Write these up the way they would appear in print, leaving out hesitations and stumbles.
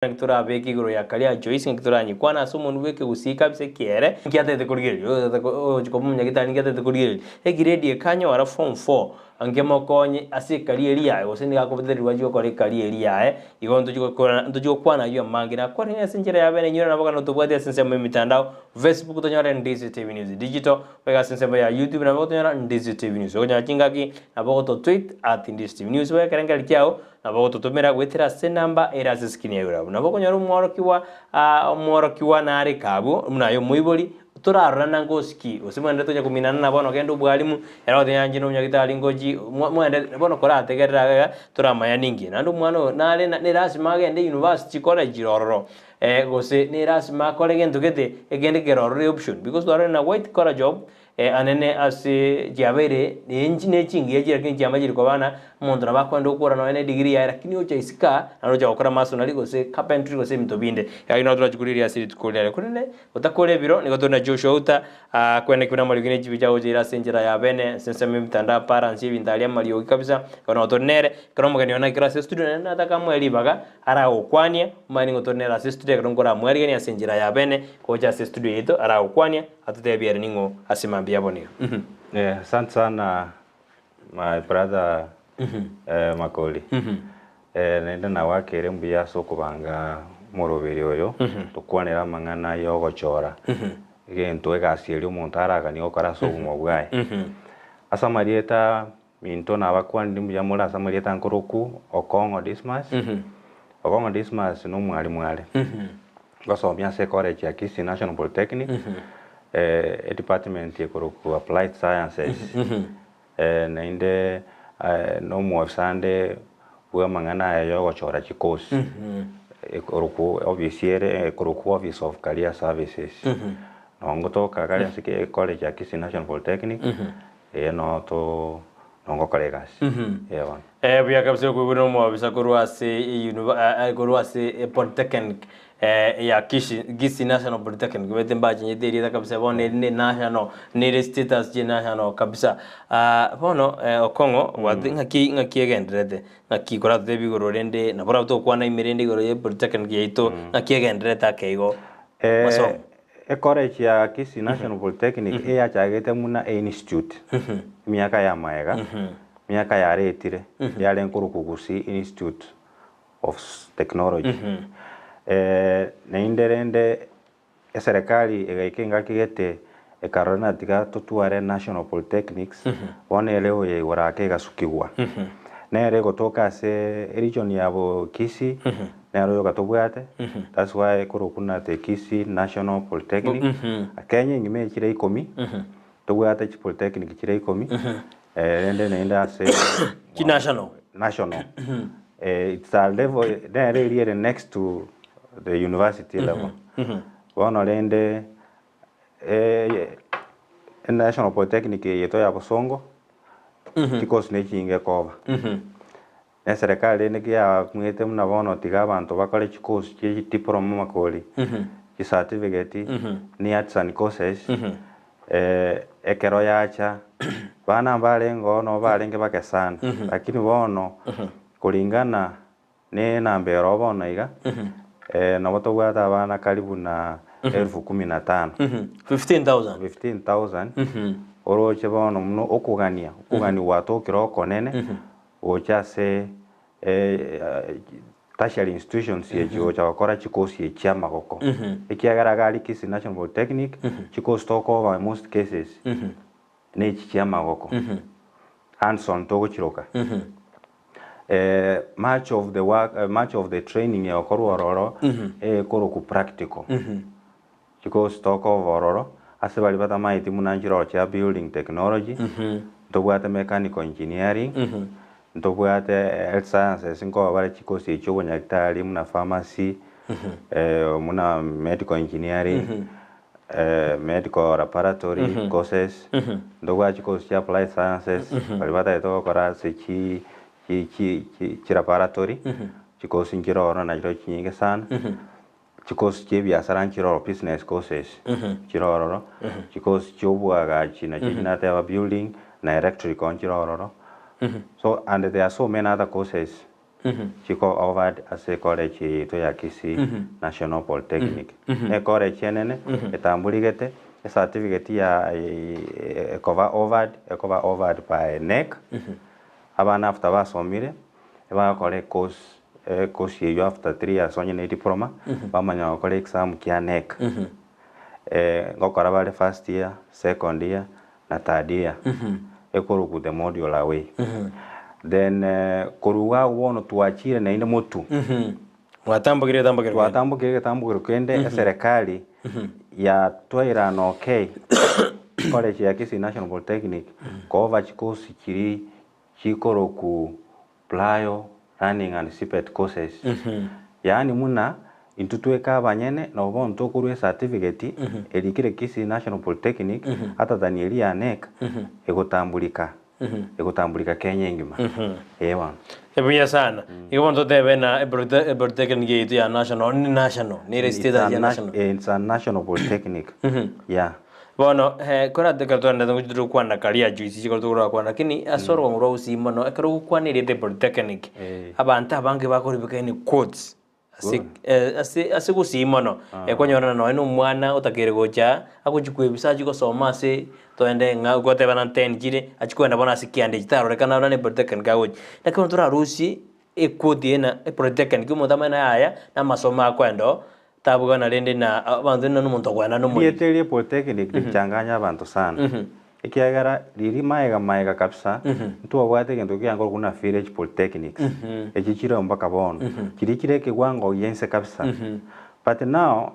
Naki torabeke igoro ya karia Joyce, naki toranyekwane ase omonwa bw'ekegusii kabisa ekiere, nki atagete korigereria, oyo otagete ogochia koba omonyagitari nki atagete korigereria, egiredi ekanyora form four, nkemokonye ase ekaria eria yaye, gose nigo akobetererigwa achie gokora ekaria eria yaye, igo ntochie gokora ntochie gokwana aywo amange. Nakwanire ase enchera ya bene inyore nabo ekero tobwate ase ensemo y'emitandao, Facebook tonyore Ndizi TV News Digital, goika ase ensemo ya YouTube nabo otonyora Ndizi TV News. Okonyora chingaki nabo ogoto tweet at Ndizi TV News, boigo ekerengererio kiago Nabo ogototomera goetera ase enamba ere ase eskrini ya igoro abwo. Nabo okonyora omworokigwa aa omworokigwa nare kaa abwo, buna aye omoibori, torarorana ngosiki, gose mwende tonya kominana na bono genda obwalimu, ere ogoteba inche nomonyagitari ngochi, mwa mwende bono korategerere iga iga, toramanya ninki. Naende omwana oyo nare na nerasima agende university, college ororo, gose nerasima akore gento gete, ekende kere ororo eoption, because twarorire na white collar job, Anene ase chiabeire ne chingiya chiria lakini chiamachire chiri koba ng'a omonto nabo akoenda gokora nonya ne edegree yaye lakini ocha isiko aa naende ocha gokora masonry gose carpentry gose ebinto binde. Erio nabo torachi korigereria ase rituko riria. Korende gotakora ebiro nigo tore na Joshua Outa kwene kebuna amariogi ne chibi chiagocha ere ase enchera ya bene ase ensemo y'emitandao aparansie ebinto aria amariogi kabisa igo nabo tore nere. Ekero omogeni one aikire ase estudio naende nataka amoe ribaga aragokwanie omanye nigo tore nere ase estudio ekero nkoramwariganie ase enchera ya bene gocha ase estudio yaito aragokwanie. Atotebie ere ning'o ase mambia yabo nigo. Eh, asante sana my brother eh, Makori. Eh, naende nagoakere mbuya ase okobanga omoroberi oyo, tokwanere amang'ana ya ogochora egento egasi eria omonto araganie gokora ase obogima bwaye. Ase amarieta minto nabakwanire mbuya more ase amarieta nkoroku Okong'o Dismas, Okong'o Dismas na omwalimu are. Ngosomia ase ecollege ya Kisii National Polytechnic, edepartment ekorokwa Applied Sciences, naende na omoofisa ande bw'amang'ana aya ya ogochora chicourse, ekorokwa ofisi ere ekorokwa Office of Career Services. Nabo ngotoka iga ase ecollege ya Kisii National Polytechnic, eye noo to noo ngokora egasi, eh bono. Eh, buya kabisa okoigwa nomobisa korwa ase euniva- eh, korwa ase epolytechnic eh, ya Kisii, Kisii National Polytechnic, omanyete mbachenchete erieta kabisa bono eri ne national, nere status ye national kabisa. Ah, bono eh, Okong'o, gwate ng'aki ng'aki egendererete, ng'aki koratotebie igoro rende, nabo orabe togokwana ime rende igoro ye polytechnic yaito, ng'aki egendererete ake igo, masomo. Ecollege ya Kisii National Polytechnic eyachagete buna einstitute emiaka ya magega, emiaka yaretire, yarenge korokwa Gusii Institute of Technology. Naende rende eserekari egaika engaki gete ekarora ng'a tiga totware National Polytechnics, bono ere oyoigoro ake egasukigwa. Nere egotoka ase eregion ya Kisii. Nere oyoka tobwate, that's why ekorokwa buna the Kisii National Polytechnic. Kenya engima echire ikomi, tobwate chi polytechnic chire ikomi, rende naende ase Chi national. National. It's a level, nere eria ere next to the university level. Bono rende National Polytechnic eye yaito ya Bosongo, chikosi nechinge ekoba. Eserekari rende kiyakumete buna bono tiga abanto bakore chikosi chie chidiploma amakori, chicertificate, ne artisan courses, ekero yacha, bana mbarenge oo nabo barenge bake sana, lakini bono kulingana ne enamba ere oo bono iga, nabo tobwate abana karibu na elfu kumi na tano. 15,000. 15,000, oroche bono buna okogania, okogania gwatokire okonene. Gocha ase tertiary institutions echi gocha gokora chikosi echi chi'amagoko. Ekiagera iga aria Kisii National Polytechnic, chikosi tokoba in most cases ne echi chi'amagoko, hands on togochiroka. Much of the work, much of the training egokorwa ororo, ekorokwa practical. Chikosi tokoba ororo, ase baria batamaeti buna nchiroro chia building technology, ntobwate mechanical engineering, ntobwate health sciences nkoba bare chikosi echi obonyagetari buna pharmacy, buna medical engineering, medical laboratory courses, ntobwate chikosi chia applied sciences, baria batagete gokora ase chi chi chi chilaboratory, chikosi nchire ororo nachio chinyinge sana. Chikosi chi'ebiasara nchiroro, business courses, nchirororo, chikosi chi'oboagachi nachio echi nateba building na electrical nchirororo, so and there are so many other courses. chiko offered ase ecollege eye yaito ya Kisii National Polytechnic. Ne ecollege enene etamburigete ecertificate ya ekoba offered ekoba offered by KNEC, abana after basomire ebagokora ecourse ecourse eywo after 3 years onye ne ediploma bamanya gokora exam kia KNEC. Ngokora bare first year, second year na third year ekorokwa the modular way. Then korwa iga abwo bono twachire naende motwe. Mwatambokire egetambokero kende. Twatambokire egetambokero kende eserekari yatwairana okay college ya Kisii National Polytechnic koba chikosi chiria chikorokwa Prior Learning and CPET courses. Yaani buna intwe tweka abanyene nabo bono tokorwa ecertificate erikire Kisii National Polytechnic other than eria ya KNEC egotamburika egotamburika Kenya engima. Ee bono. Buya sana. Igo bono totebe na epolytechnic yaito ya national, ni national, nere It's state a, ya na national. it's a national polytechnic. Yeah. Bono korate ekero twaendete ngochia tore gokwana karia juice chikoro tokora gokwana lakini ase orogongo rwa gusii mono ekero ogokwana erieta epolytechnic, abanto abange bakoribeka in quotes ase ase ase gusii mono, ekonyorana nonye na omwana otakeire gocha agochia koebisa achie gosoma ase toende ng'a gotebana ten chire achie koenda bono ase kianda echi tarorekana buna na epolytechnic agochia. Naki bono torarusie equote eye na epolytechnic omonto amanye naye aya na amasomo akoenda oo. Tabugana rende na abanto na nomonto okoenda nomoriri. Erieta eria polytechnic richanganya abanto sana, ekiagera riria maega maega kabisa ntwabwate egento kiange korokwa buna village polytechnics, echio chireo mpaka bono, chiria chire ekewango gia inse kabisa. But now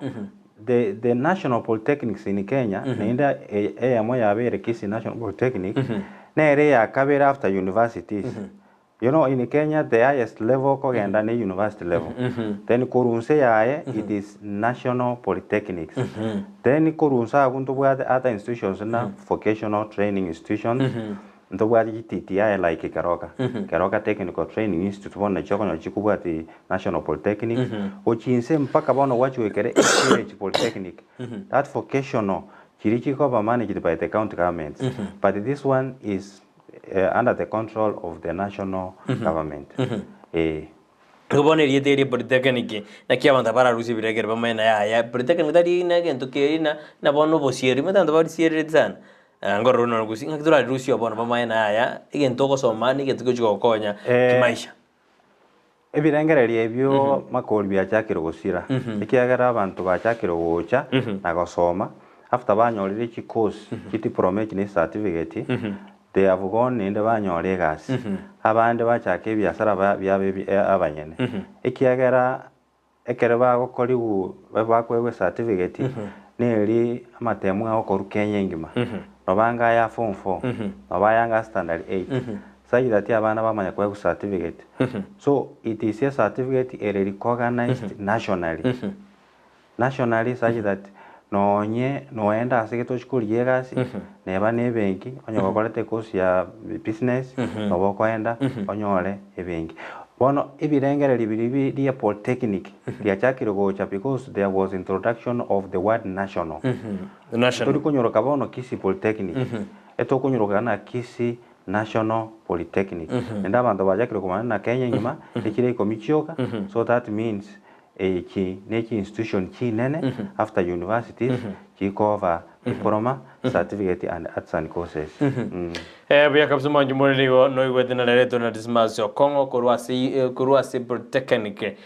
the the national polytechnics in Kenya naende eyemo yabeire Kisii National Polytechnic, nere eya kabere after universities. You know in Kenya the highest level okogenda ne university level then korwa inse yaye it is national polytechnics then korwa inse abwo ntobwate other institutions buna vocational training institutions ntobwate chi TTI like Keroka, Keroka Technical Training Institute bono nachio okonyora chikobwati national polytechnics gochia inse mpaka bono gwachia goikera village polytechnic that vocational chiria chikoba managed by the county governments but this one is under the control of the national government eh. Nigo bono erieta eri polytechnic, naki abanto bararusie ebiregero bamanye na yaya, polytechnic tari na egento keri na na bono obosieri, omanyete abanto barisierereti sana, nkorora buna gose ng'aki torarirusie bono bamanye na yaya, egento ogosoma na egento kegochi gogokonya kimaisha. Ebirengererio ebio makori biachakire gosira, ekiagera abanto bachakire gocha na gosoma, after banyorire chicourse, chidiploma echi ne chicertificate, they have gone naende banyora egasi. Abande bachaka ebiasara ba biabo ebi abanyene. Ekiagera ekero bagokoriwu bakoegwa ecertificate, neri amatemu agokorwa Kenya engima, noba anga aya form four, noba aya anga standard eight, such that abana bamanya koegwa certificate. So it is a certificate ere recognized nationally, nationally such that nonye noenda ase gete ochie korigia egasi, neba na ebenki, onye gokorete ecourse ya business, nabo okoenda onyore ebenki. Bono ebirengererio biria biria polytechnic riachakire gocha because there was introduction of the word national. National. Tori konyoroka bono Kisii Polytechnic, etokonyoroka na Kisii National Polytechnic. Naende abanto bachakire komanya na Kenya engima, echire ikomi chioka, so that means echi ne chi institution chinene after universities chikoba diploma, certificate and artisan courses. Buya kabisa omwanchi more nigo noigwete nareretwe na Dismas Okong'o korwa ase korwa ase Polytechnic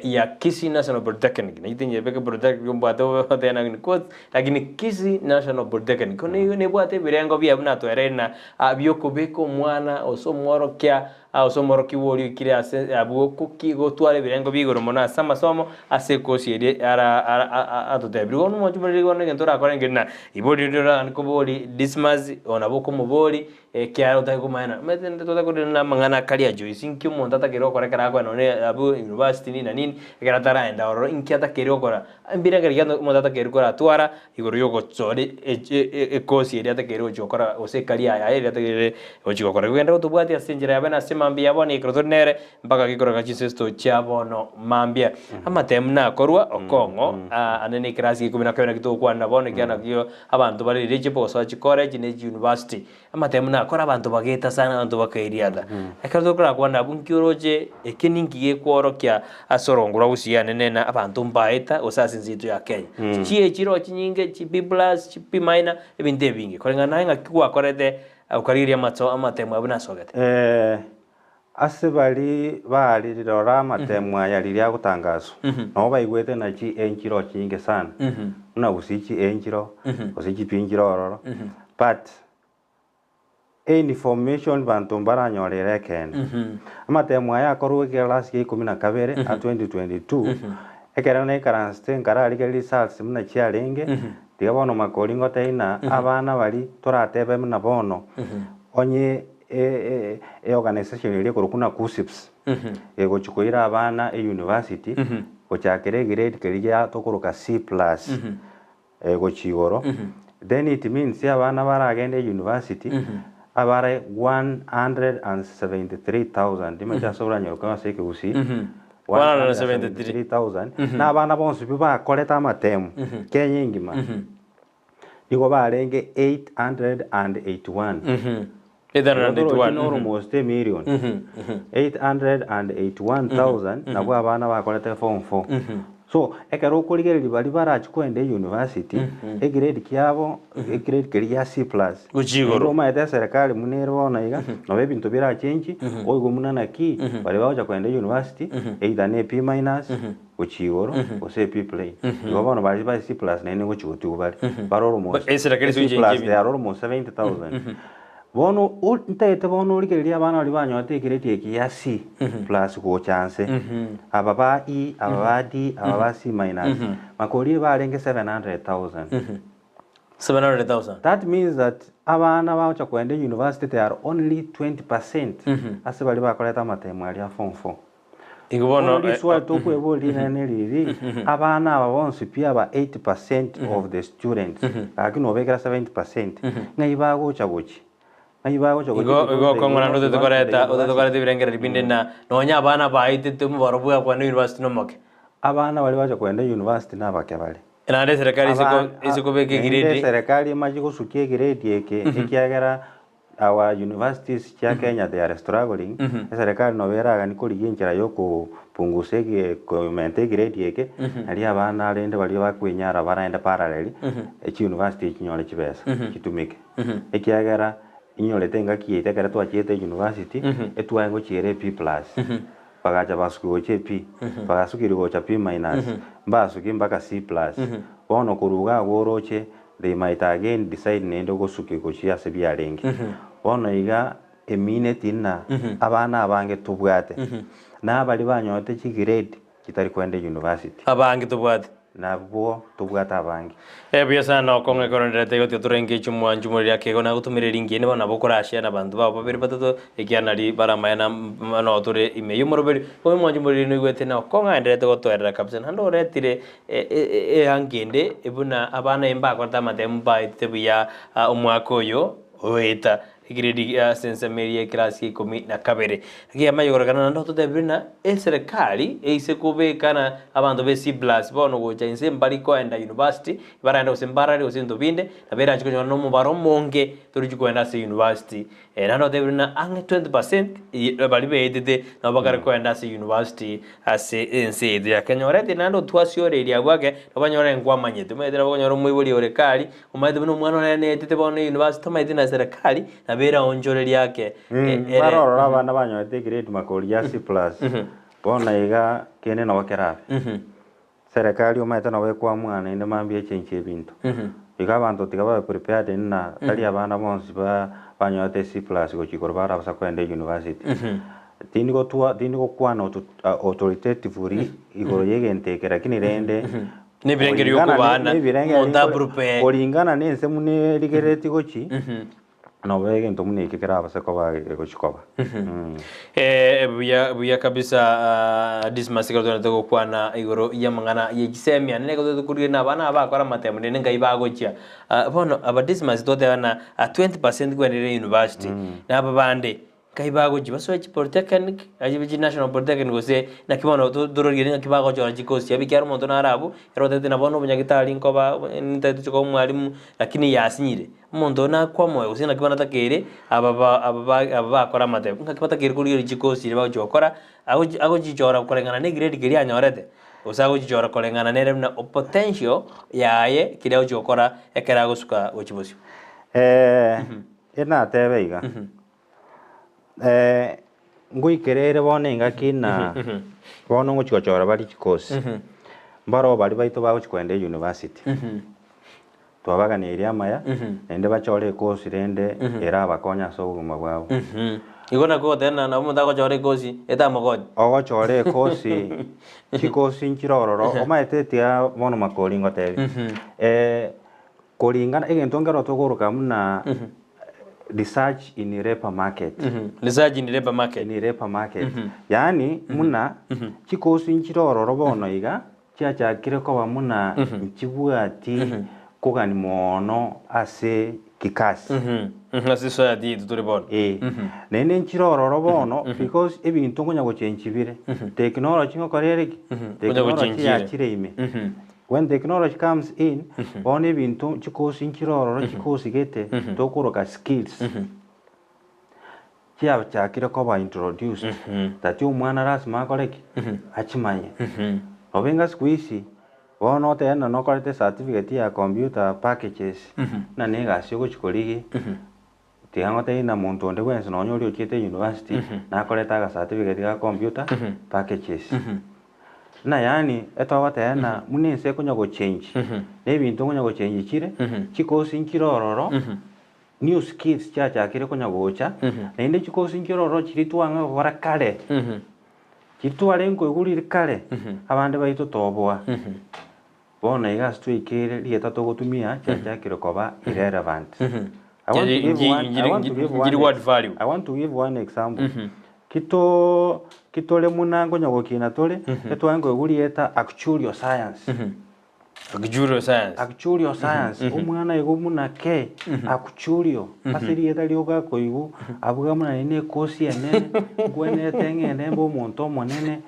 ya Kisii National Polytechnic. Naintwe nyebeke Polytechnic mbwate oteba ni course lakini Kisii National Polytechnic. Ko nigo nebwate ebirengo biaye buna atwereire na biokobeka omwana gose omworokia ase omorokigwa oria oikire ase abwo koki gotwara ebirengo bia igoro mono ase amasomo ase ekosi eria ara ara atotebirie. Bono omwanchi omoriri bono egento orakore nkeri na ibo riria oraganie kobori Dismas oyo nabo okomobori ekiagera otari komanya omanyete rende totakorire na amang'ana akare a Joyce inki omonto atakeire gokora ekero akoenda nonye abwo university nini na nini ekero ataraenda ororo inki atakeire gokora. Mbirengererio ki omonto atakeire koratwara igoro yogochora ekosi eria atakeire gochia gokora gose ecareer yaye eria atakeire gochia gokora. Igo genda gotobwatia ase enchera yabe na ase mambia ya bono ekero tore nere mpaka gekoreka chinsesto chia bono mambia. Amatemu nakorwa okong'o ande na ekerasi gia ikomi na kabere naki togokwana bono ekiagera nakio abanto bare eligible gosoa chicollege ne chiuniversity. Amatemu nakorwa. yakora abanto bageta sana abanto bakairiata. Ekero tokorakwana abwo nki oroche eke ninki gekworokia ase orongo rwa gusii anene na abanto mbaeta gose ase ense yaito ya Kenya. Chie chiroo chinyinge chi B plus, chi B minor, ebinto ebinge. Koreng'ana naye ng'aki gwakorete okarigereria amatso amatemo abwo nasogete. Ase baria barirora amatemo aya riria agotangaswa, nabo baigwete ng'a chienchiro chinyinge sana, buna gose chienchiro, gose chipinchiro ororo, but einformation banto mbaranyore ere ekeene. Amatemo aya akorwa ekerasi kia ikomi na kabere a 2022, ekero naikaransete nkararigereria results buna chiarenge, tiga bono makori ngotebie ng'a abana baria toratebe buna bono, onye Eorganisation eria ekorokwa buna KUCCPS, egochia koira abana eyunivasiti, gochakera egrade keria gia tokoroka C plus, gochia igoro, then it means abana baragende eyunivasiti, abare 173,000, timanyeti ase oranyore korwa ase ekegusii, 173,000, na abana bonsi pi bakorete amatemu, Kenya engima. Nigo barenge 881. Igo toroche 881. almost a million. 881,000 nabwo abana bakorete form four. So ekero okorigereria baria barachi koenda eyunivasiti, egrade kiabo, egrade keria gia C plus. Gochia igoro. Naende omanyete eserekari buna ere bono iga, nabo ebinto birachengi, oigwe buna naki, baria bagocha koenda eyunivasiti, either ne B minus, gochia igoro gose e B plain. Igo bono baria bare C plus naende ngochia gotigwa bare. Bare almost Esera keri C suche plus inche they are almost 70,000. Bono o ntagete bono origererie abana baria banyorete egrade eke ya C plus gocha nse. Aba ba E, aba ba D, aba ba C minus. Makorie barenge 700,000. 700,000. That means that abana bagocha kogenda university they are only 20% ase baria bakorete amatemo aria a form four. Igo bono Bono riswali tokweboria rinene neriri, abana aba bonsi pi aba 80 percent of the students, gaki nobekera 70 percent, ng'ai bagocha gochia? Ng'ai bagocha gochia Igo because igo they okong'ora will not ndotete want to the koreta otete university. koreta ebirengererio binde na nonya abana baetete omobaro bwa kwana university nomoke. Abana baria bagocha kogenda university nabake bare. Naende eserekari ase ko Abana ase kobeka naende egrade. eserekari emache gosukia egrade eke ekiagera Our universities chia Kenya they are struggling, eserekari nobo eragani korigia enchera ya okopungusa ege komenta egrade eke, nario abana rende baria bakwenyara baraende parallel, chiuniversity echi chinyore chibesa chitumeke. Ekiagera inyorete engaki yaito ekero twachiete university, etwaye gochiera e B plus, bagacha basukia gochia e B, bagasukiria gocha B minus, mbasuki mpaka C plus, bono korwa iga abwo oroche They might again decide naende gosukia gochia ase biarenge. Bono iga emineti ng'a abana abange tobwate, na baria banyorete chigrade chitari koenda university. Abange tobwate. Nabwo tobwate abange. Buya sana okong'a ekero nderete igo tiga torenge chimwanchu more riake igo nagotumire ringi ende bono nabo okorashare na abanto bao babere batato ekiagera nari baramanye na noo tore ime y'omoroberi. Bono omwanchu more noigwete na okong'a enderete gotoerera kabisa naende oretire Eanga ende buna abana aye mbakorete amatemu mbaetete buya omwaka oyo oeta egrade ase ensemo eria y'ekerasi kia ikomi na kabere. Ekiamanya gokorekana naende ototebire ng'a eserekari eise kobekana abanto be C plus bono gocha inse mbari koenda university, baragende gose mbarare gose ebinto binde, nabo erache konyora na omobaro omonge torichi koenda ase university. Naende otebire ng'a ang'e 20% baria beetete nabo bakare koenda ase university ase ense yaito ya Kenya. Oretire naende otwasioreirie abwo ake, nabo banyore nkwamanyete. Omanyete nabo okonyora omoibori ore kari, omanyete buna omwana one naetete bono university tamanyeti na serikali, nabo eraonchorerie ake ere. Barorore abana banyorete egrade makori ya C plus, bono iga kende nabo kerabe. Serikali omanyete nabo ekwamua naende mambia echenchie ebinto. Igo abanto tiga babe prepared ng'a tari abana bonsi ba banyorete C plus gochia igoro barabasa kogenda university. Tindi gotwa tindi gokwana authoritatively igoro ya egento eke lakini rende Nebirengererio kulingana ne okobana, nebirengererio omonto aprepare. kulingana na ense buna erigereretie gochia. Noba egento buna eke kerabase koba gegochia koba. Buya buya kabisa Dismas ekero togendete gokwana igoro y'amang'ana ye chisemi ane nigo tokorigereria na abana aba bakora amatemo rende nkai bagochia. Bono aba Dismas twateba ng'a 20 percent kwenderera university, na aba bande. Nkai bagochia basoe chipolytechnic, aye chi national polytechnic gose naki bono to tororigereria ng'aki bagochora chikosi chiabo ekiagera omonto naro abwo, ekero otagete na bono obonyagitari nkoba ntagete gochia koba omwalimu, lakini yasinyire. Omonto oyo nakwa moyo gose naki bono atakeire aba ba aba ba aba bakora amatebo, ng'aki batakeire korigereria chikosi chiria bagochia gokora, agochi agochichora koreng'ana na egrade keria anyorete, gose agochichora koreng'ana nere buna opotential yaye keria agochia gokora ekero agosuka gochia bosio. Enatebe iga. Ngoikerere bono engaki na bono ngochia gochora bare chikosi, mbaroo baria baito bagochia kogenda eyunivasiti, twabaganeirie amaya, naende bachore ekosi rende erabakonye ase obogima bwabo. Igo nakwo ogoteba na nabo omonto agochora ekosi etamokonye. Ogochora ekosi, chikosi nchire ororo, omanyete tiga bono makori ngotebie, Koringana, egento nkero tokoroka buna research in labour market. Research in labour market. In labour market. Yaani buna chikosi nchire ororo bono iga, chiachakire koba buna nchibwati kogani moono ase kikasi. Ase society yaito tore bono. Eh. Naende nchire ororo bono because ebinto nkonya gochenchi bire. Technology ngokora ere ki? Konya Technology gochenchire. yachire ime. When technology comes in, bono ebinto chikosi nchire ororo chikosi gete tokoroka skills chiachakire koba introduced that omwana lasima akore ki? Achimanye. Noba enga siku hizi bono otebe ng'a nokorete certificate ya computer packages buna na egasi ogochi korigia, tiga ngotebi na monto onde bwensi nonye oria ochiete university nakorete aga certificate ga computer packages. Buna yaani etogoteba ng'a buna ense ekonya gochange, na ebinto nkonya gochange chire, chikosi nchire ororo, new skills chiachakire konya gocha, naende chikosi nchire ororo chiria twang'a gokora kare, chiria twarenge koigwa riria kare, abande baito toboa. Bono iga ase twaikeire rieta togotumia chiachakire koba irrelevant. I want to give one, I want to give one, Nchiri word value. I want to give one example. Kito kitore muna nkonya gokina tore, etwange koigwa rieta actuarial science. Actuarial science. Actuarial science, omwana igo buna ke actuarial, ase rieta rioka akoigwa, abuga buna nere ne ekosi enene, nkwenerete ng'ende mbe omonto omonene,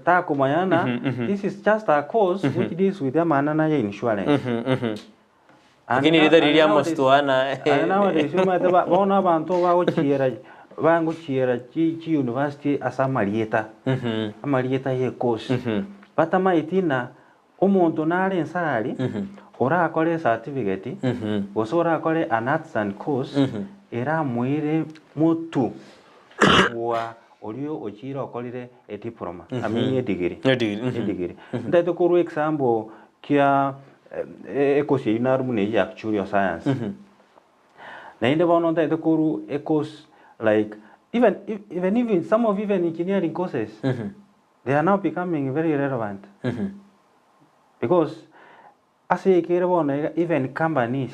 takomanya ng'a this is just a course which deals with amang'ana ya insurance. And Lakini now- rieta riria and nowadays- mositwana. and nowadays omanyete ba- bono abanto bagochiera bagochiera chi chi university ase amarieta amarieta ya ekosi batamaeti ng'a omonto nare inse aria orakore ecertificate gose orakore an artisan course eramoire motu kobua oria ochiire okorire ediploma I mean edegree Edegree, mhm. edegree ntaete korwa example kia ekosi eyio naro buna eyio ya actuarial science naende bono ntaete korwa ekosi like even even even some of even engineering courses they are now becoming very relevant because Ase ekere bono iga even companies,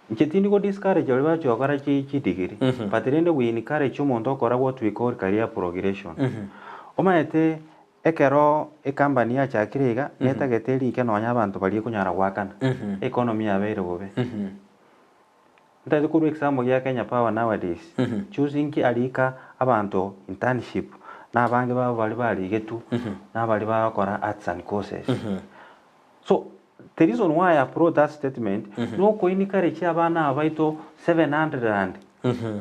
inche tindi go discourage baria bagochia gokora chi chidegree, but rende we encourage omonto okora what we call career progression. Omanyete ekero ecompany yachakire iga, netagete erike nonya abanto baria ekonyara goakana, economy yabeire bobe. Ntagete korwa example gia Kenya Power nowadays, choose inki arika abanto internship, na abange babo baria barigetwe, na baria bagokora arts and courses. So, the reason why I brought that statement, noko encourage abana aba baito 700 and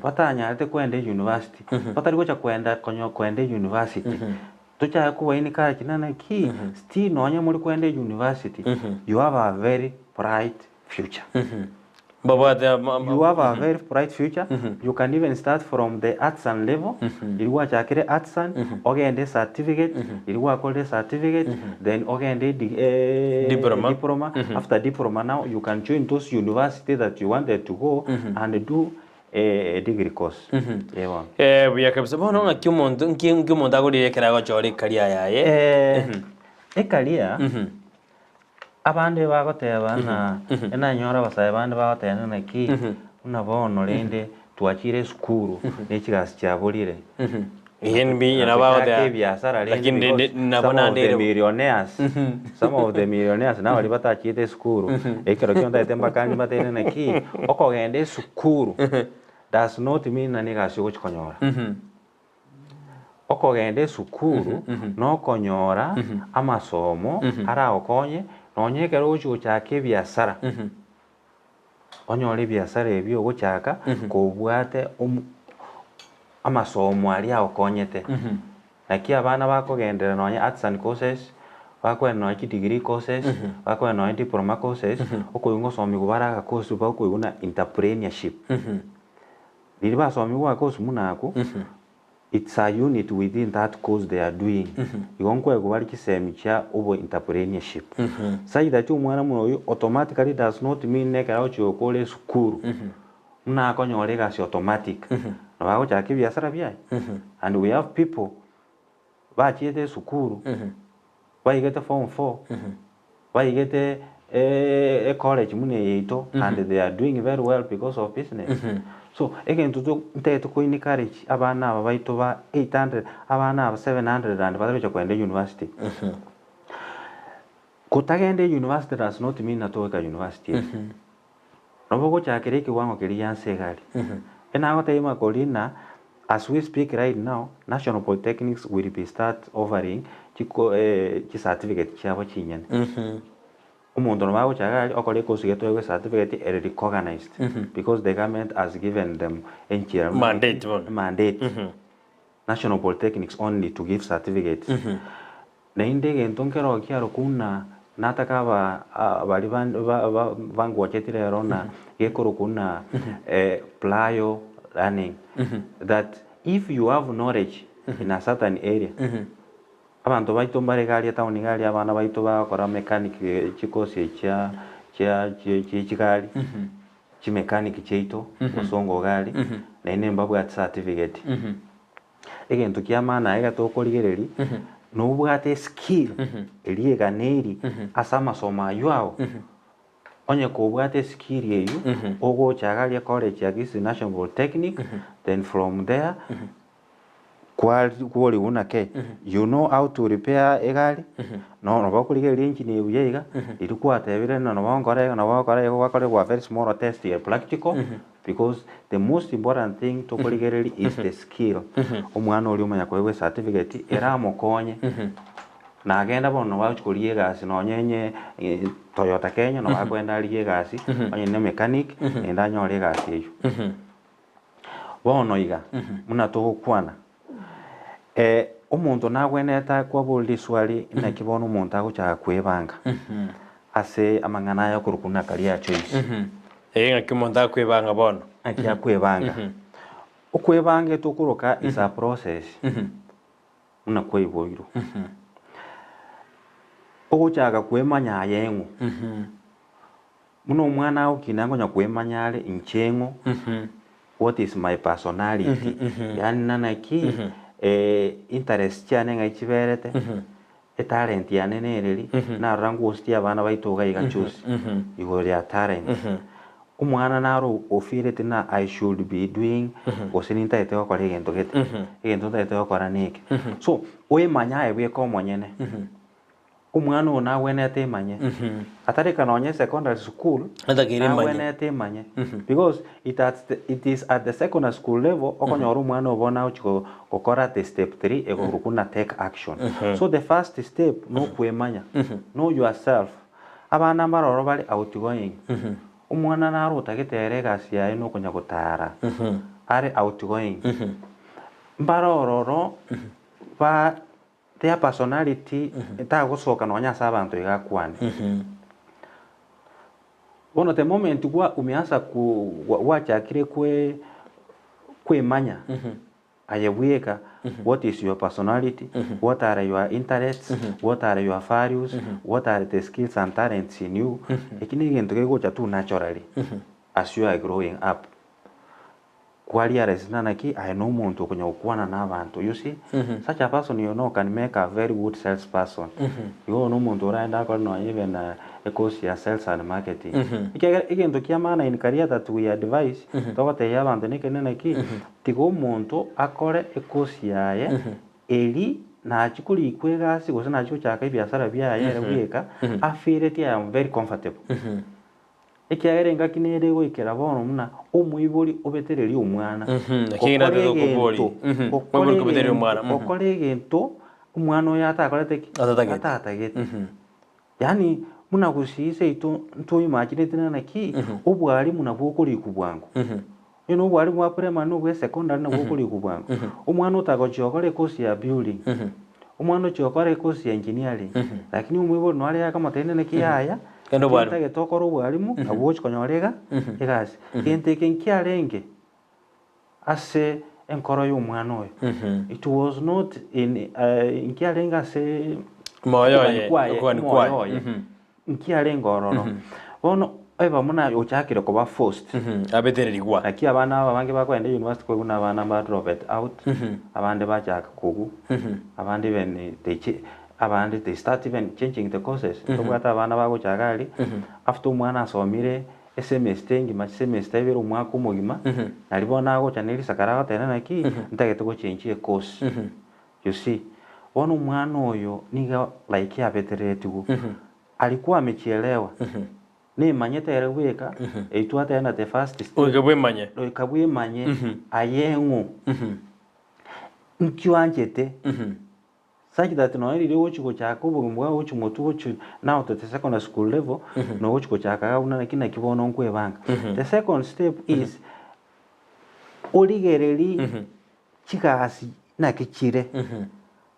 batanyarete koenda university, batari gocha koenda konya koenda university, tochake koba encourage na naki, still nonye more koenda university, you have a very bright future. Mbabwate ama- ama- You have a very bright future. You can even start from the artisan level. Iri gwachakire artisan, ogende certificate, iri gwakorire certificate, then ogende di- eh, Diploma. diploma. After diploma now you can join those university that you wanted to go and do a, a degree course. Eh, bono. Eh, buya kabisa bono ng'aki omonto nki nki omonto agorire ekero agochora ekaria yaye Eh, ekaria Abande bagoteba ng'a enanyore abasae bande bagoteba ng'a naki buna bono rende twachire esukuru ne chigasi chiaborire. Eye mbi nabo Tochake bagoteba ebiasara rende lakini rende because nabo some of naende the ere millionaires some of the millionaires nabaria batachiete esukuru ekero kio ntaete mbakanie mbatebie naki okogenda esukuru. Does not mean ng'a negasi ogochi konyora. Okogenda esukuru nokonyora amasomo aragokonye nonye ekero ogochi gochaka ebiasara, onyore ebiasara ebio ogochaka kobwate omo amasomo aria agokonyete. Naki abana bakogenderera nonye arts and courses, bakogenda nonye chidegree courses, bakogenda nonye diploma courses, okoigwa ngosomigwa bare agakosi bakoigwa buna entrepreneurship. Riria basomigwa agakosi buna akwo, it's a unit within that course they are doing. Igo nkoegwa bare chisemi chia obo entrepreneurship. Such that omwana buna oyio automatically does not mean ekero agochia gokora esukuru, buna akonyora egasi automatic, nabo agochaka ebiasara biaye. And we have people bachiete esukuru, baigete form four, baigete ecollege buna eye yaito and they are doing very well because of business. So egento to ntagete ko encourage abana aba baito ba 800 abana aba 700 and batagocha kogenda university, kotagenda university does not mean na togoika university eye. Nabo ogochakera ekewango keria gia nse egari. Enagotebia makori ng'a as we speak right now, National Polytechnics will be start offering chiko chi certificate chiabo chinyene. Omonto nabo agocha iga aria okore ekosi gete oegwe certificate ere recognized because the government has given them enchera buna Mandate bono. mandate. National Polytechnics only to give certificates. Naende egento nkero kiarokwa buna nataka aba baria bangwacheti rero na gekorokwa buna prior learning that if you have knowledge in a certain area, abanto baito mbare iga aria etown iga aria abana baito bagokora mechanic chikosi echi chia chia chie chigari, chimechanic chiaito bosongo iga aria, naende mbabwate certificate. Egento kia maana aye gatokorigereria, nobwate eskill eria eganeiri ase amasomo aywo ao, onye kobwate eskill eywo, ogocha iga aria college ya Kisii National Polytechnic, then from there, kwari kworigwa buna kei, you know how to repair egari, no nabo okorigereria engine eye buya iga, riria kwatebire ng'a nabo nkore iga nabo okore iga gwakorerwa very small test ya practical. Because the most important thing tokorigereria is the skill. Omwana oria omanya koegwa ecertificate eramokonye nagenda bono nabo agochi korigia egasi nonye onye Toyota Kenya nabo akoenda arigie egasi onye ne mechanic naende anyore egasi eywo. Bono iga buna togokwana omonto nagwenerete akwaborire riswali naki bono omonto agochaka kwebanga ase amang'ana aya okorokwa buna career choice. Ee, ng'aki omonto akwebanga bono? Ng'aki akwebanga? Okwebanga etokoroka is a process buna kwaiboirwe. Ogochaka kwemanya aye ng'o. Buna omwana agokina ngonya kwemanya are inche ng'o, what is my personality, yaani nanaki interest chiane ng'ai chiberete, Etalent yane nereri, narora ngwositie abana baito iga iga choose igoro ria talent. Omwana naro ofeelete na I should be doing gose nintagete gokora egento gete, egento ntagete gokora neke. So, oemanye aye bweka omonyene. Omwana oyo nagwenerete emanye. Atareka nonye secondary school, Atakeire emanye. nagwenerete emanye. Because it at the it is at the secondary school level okonyora omwana obo bono agochi gokora the step 3 ekorokwa buna take action. So the first step nokwemanya, know yourself. Abana mbare ororo bare outgoing, omwana naro otagete ere egasi yaye nokonya gotara, are outgoing. Mbare ororo ba their personality etagosoka nonya ase abanto iga akwane. Bono the moment gwa umeanza ku gwachakire kwe kwemanya aye bweka what is your personality, what are your interests, what are your values, what are the skills and talents in you, eki na egento kegocha tu naturally as you are growing up. Kwa realize ng'a naki aye na omonto okonya gokwana na abanto you see, such a person you know can make a very good sales person. Igo oyo na omonto oraende akore nonya even a course ya sales and marketing. Ekiagera egento kia maana in career that we advise, togotebia abanto nekende naki, tiga omonto akore ecourse yaye eri nachia korikwa egasi gose nachia gochaka ebiasara biaye ere bweka, afeeleti I am very comfortable. Ekiagera engaki nere egoikera bono buna omoibori obetererie omwana Naki gokora natete gokobori. egento, gokora Omoibori kobetereria egento, omwana. gokora egento omwana oyo atakorete ki? Atatagete. Atatagete. Yaani buna gusii seito ntoimagineti ng'a naki obwarimu nabwo okorikwa bwango. Onye na obwarimu bwa primary na obwa secondary nabwo okorikwa bwango. Omwana otagochia gokora ecourse ya building, omwana ochia gokora ecourse ya engineering, lakini omoibori naro are akamotebia naki yaya, Genda obwarimu. ntagete okore obwarimu nabwo ogochi konyora iga egasi. Gento eke nkiarenge ase enkoro ya omwana oyo. It was not in nkiarenge ase Moyo okogania oye, kwaye, okogania omoyo kwaye. oye. Nkiarenge ororo. Bono eba buna ochakire koba forced. Abetererigwa. Naki abana aba abange bakogenda university koigwa buna abana ba dropped out, abande bachaka kogwa, abande even they cha abande they start even changing the courses. Tobwate abana bagocha iga aria, after omwana asomire esemester engima, chisemester ibere omwaka omogima, naria bono agocha ne risakara agoteba naki, ntagete gochenjia ecourse. You see, bono omwana oyo nigo like abetereretigwe, alikuwa amechielewa, nemanyete ere bweka, eyio twateba the first step, Goika bwemanye. goika bwemanye aye ng'o, nki oanchete, such that nonya riria ogochi gochaka obogima bwao gochi motwe gochi now to the secondary school level, nogochi gochaka iga buna naki naki bono nkwebanga. The second step is, origererie Chigasi naki chire?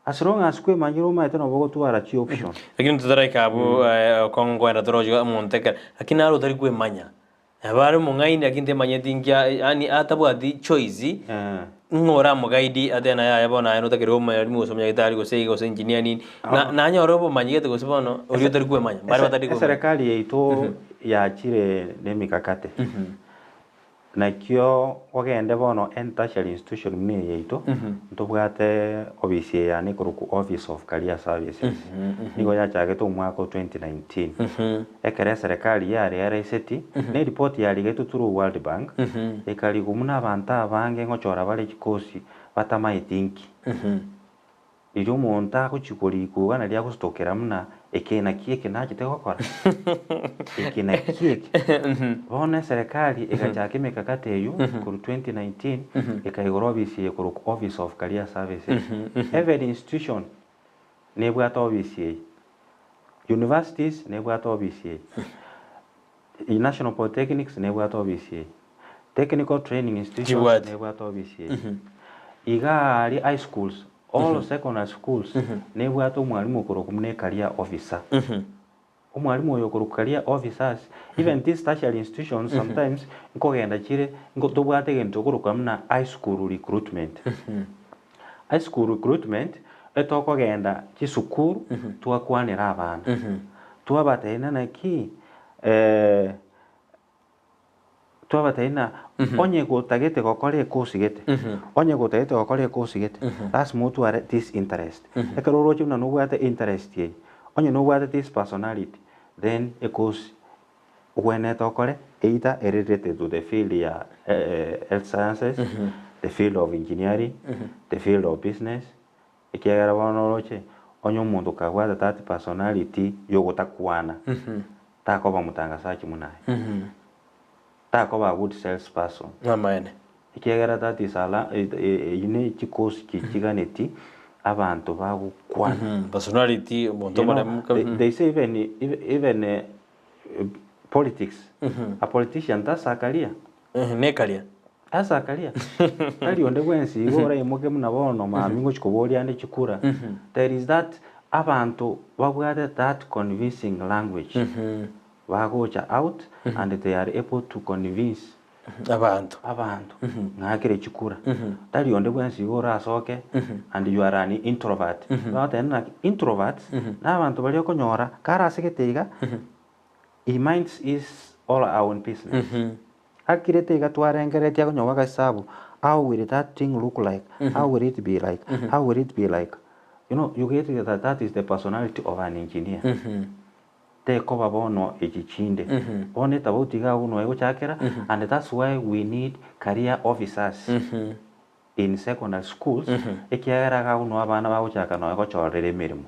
As long as kwemanyire omanyete nabo ogotwara chi option. Lakini totaraika abwo okongoenda toroche omonto ekero lakini naro otari kwemanya nabo are omong'aini lakini temanyeti nki yaani atabwati choice ng'a oramoguide atebe naye yaya bono aye notakeire omwalimu gose omonyagitari gose iga gose engineer nini na nanyore obomanyi gete gose bono oria otari kwemanya mbare batari kwemanya. Eserekari yaito yachire nemikakati. Nakio ogende bono en tertiary institution buna eye yaito, ntobwate obisi eye yane ekorokwa Office of Career Services. Nigo yachagete omwaka o 2019. Ekero eserekari yarearaiseti, ne eripoti yarigetwe through World Bank, ekarigwa buna abanto abange ngochora bare chikosi batamaeti nki. Riria omonto agochia korikwa iga nario agositokera buna eke naki eke nachete gokora, eke naki eke. Bono eserekari egachaka emekakati eywo korwa 2019 ekaigora ofisi eye korokwa Office of Career Services. Every institution nebwate ofisi eye, universities nebwate ofisi eye, National Polytechnics nebwate ofisi eye, Technical Training Institutions Chibwate. nebwate ofisi eye. Iga aria high schools, all secondary schools nebwate omwalimu okorokwa buna ecareer officer. Omwalimu oyo okorokwa career officers, even these tertiary institutions sometimes nkogenda chire nko tobwate egento okorokwa buna high school recruitment. High school recruitment, etokogenda chisukuru twakwanera abana, twabatebia naki Twabatebia ng'a onye gotagete gokora ekosi gete, onye gotagete gokora ekosi gete, lasima otware this interest. Ekero oroche buna nobwate interest eye, onye nobwate this personality, then ekosi ogwenerete okore either ere related to the field ya health sciences, the field of engineering, the field of business, ekiagera bono oroche, onye omonto kabwate that personality yogotakwana, Takoba omotangasachi buna aye. Takoba a good sales person. Amaene. Ekiagera that is a la eyio ne chikosi chi chiganeti abanto bagokwana. Personality, omonto You know, omoremu they, they say even, even eh, politics, a politician tasakaria. Nekaria. Tasakaria. Tari onde bwensi igo oraimoke buna bono mambia ngochi koboria ande chikura. There is that abanto babwate that convincing language bagocha out and they are able to convince Abanto. abanto ng'akere chikura. Tari onde bwensi igo orasoke and you are an introvert. Bagoteba naki introverts na abanto baria okonyora kare asegete iga he minds his or her own business. Akirete iga twarengereretie akonywa agasabu, how will that thing look like, how will it be like, how will it be like, you know you get that that is the personality of an engineer. Tekoba bono echi chinde. Bono etabauti iga abwo noe egochakera and that's why we need career officers in secondary schools ekiagera iga abwo noo abana bagochaka noe gochorera emeremo.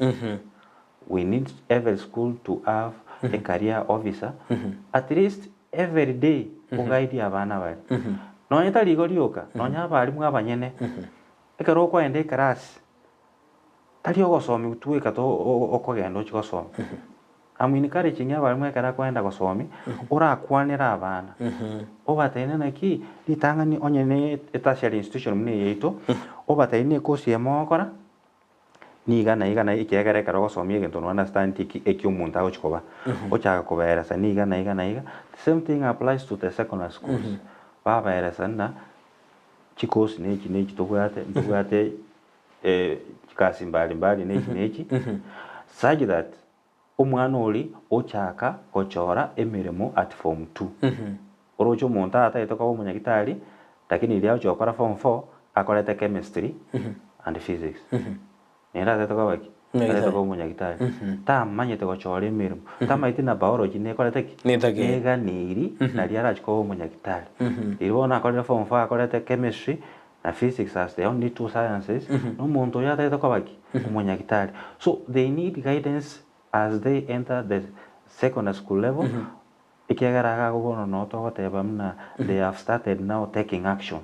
We need every school to have a career officer at least. Every day oguide abana baria. Nonye tari igo rioka, nonye abalimu abanyene, ekero okoenda eclass, tari ogosomiwa tweka to okogenda ochie gosoma. I'm encouraging abalimu ekero akoenda gosomia, orakwanere abana, obatebi naki ritang'ani onye ne etertiary institution buna eye yaito, obatebi ne ecourse eye mogokora, Niga na iga na ekiagera ekero ogosomia egento no understand eki eki omonto agochi koba, ochaka kobaeresa niga na iga na iga, the same thing applies to the secondary schools, babaeresa ng'a chikosi na echi na echi tobwate, ntobwate chikasi mbali mbali na echi na echi, such that omwana oria ochaka gochora emeremo at form two. Oroche omonto atagete koba omonyagitari, lakini riria agochia gokora form four, akorete chemistry and physics. Nere atagete koba ki? Atagete koba omonyagitari. Tamanyete gochora emeremo, tamanyeti na biology nekorete ki? Netagete. Neganeiri nari arachie koba omonyagitari. Riria bono akorire form four akorete chemistry na physics as the only two sciences, na omonto oyo atagete koba ki? Omonyagitari. So they need guidance as they enter the secondary school level, Ekiagera iga bono noo togoteba buna they have started now taking action.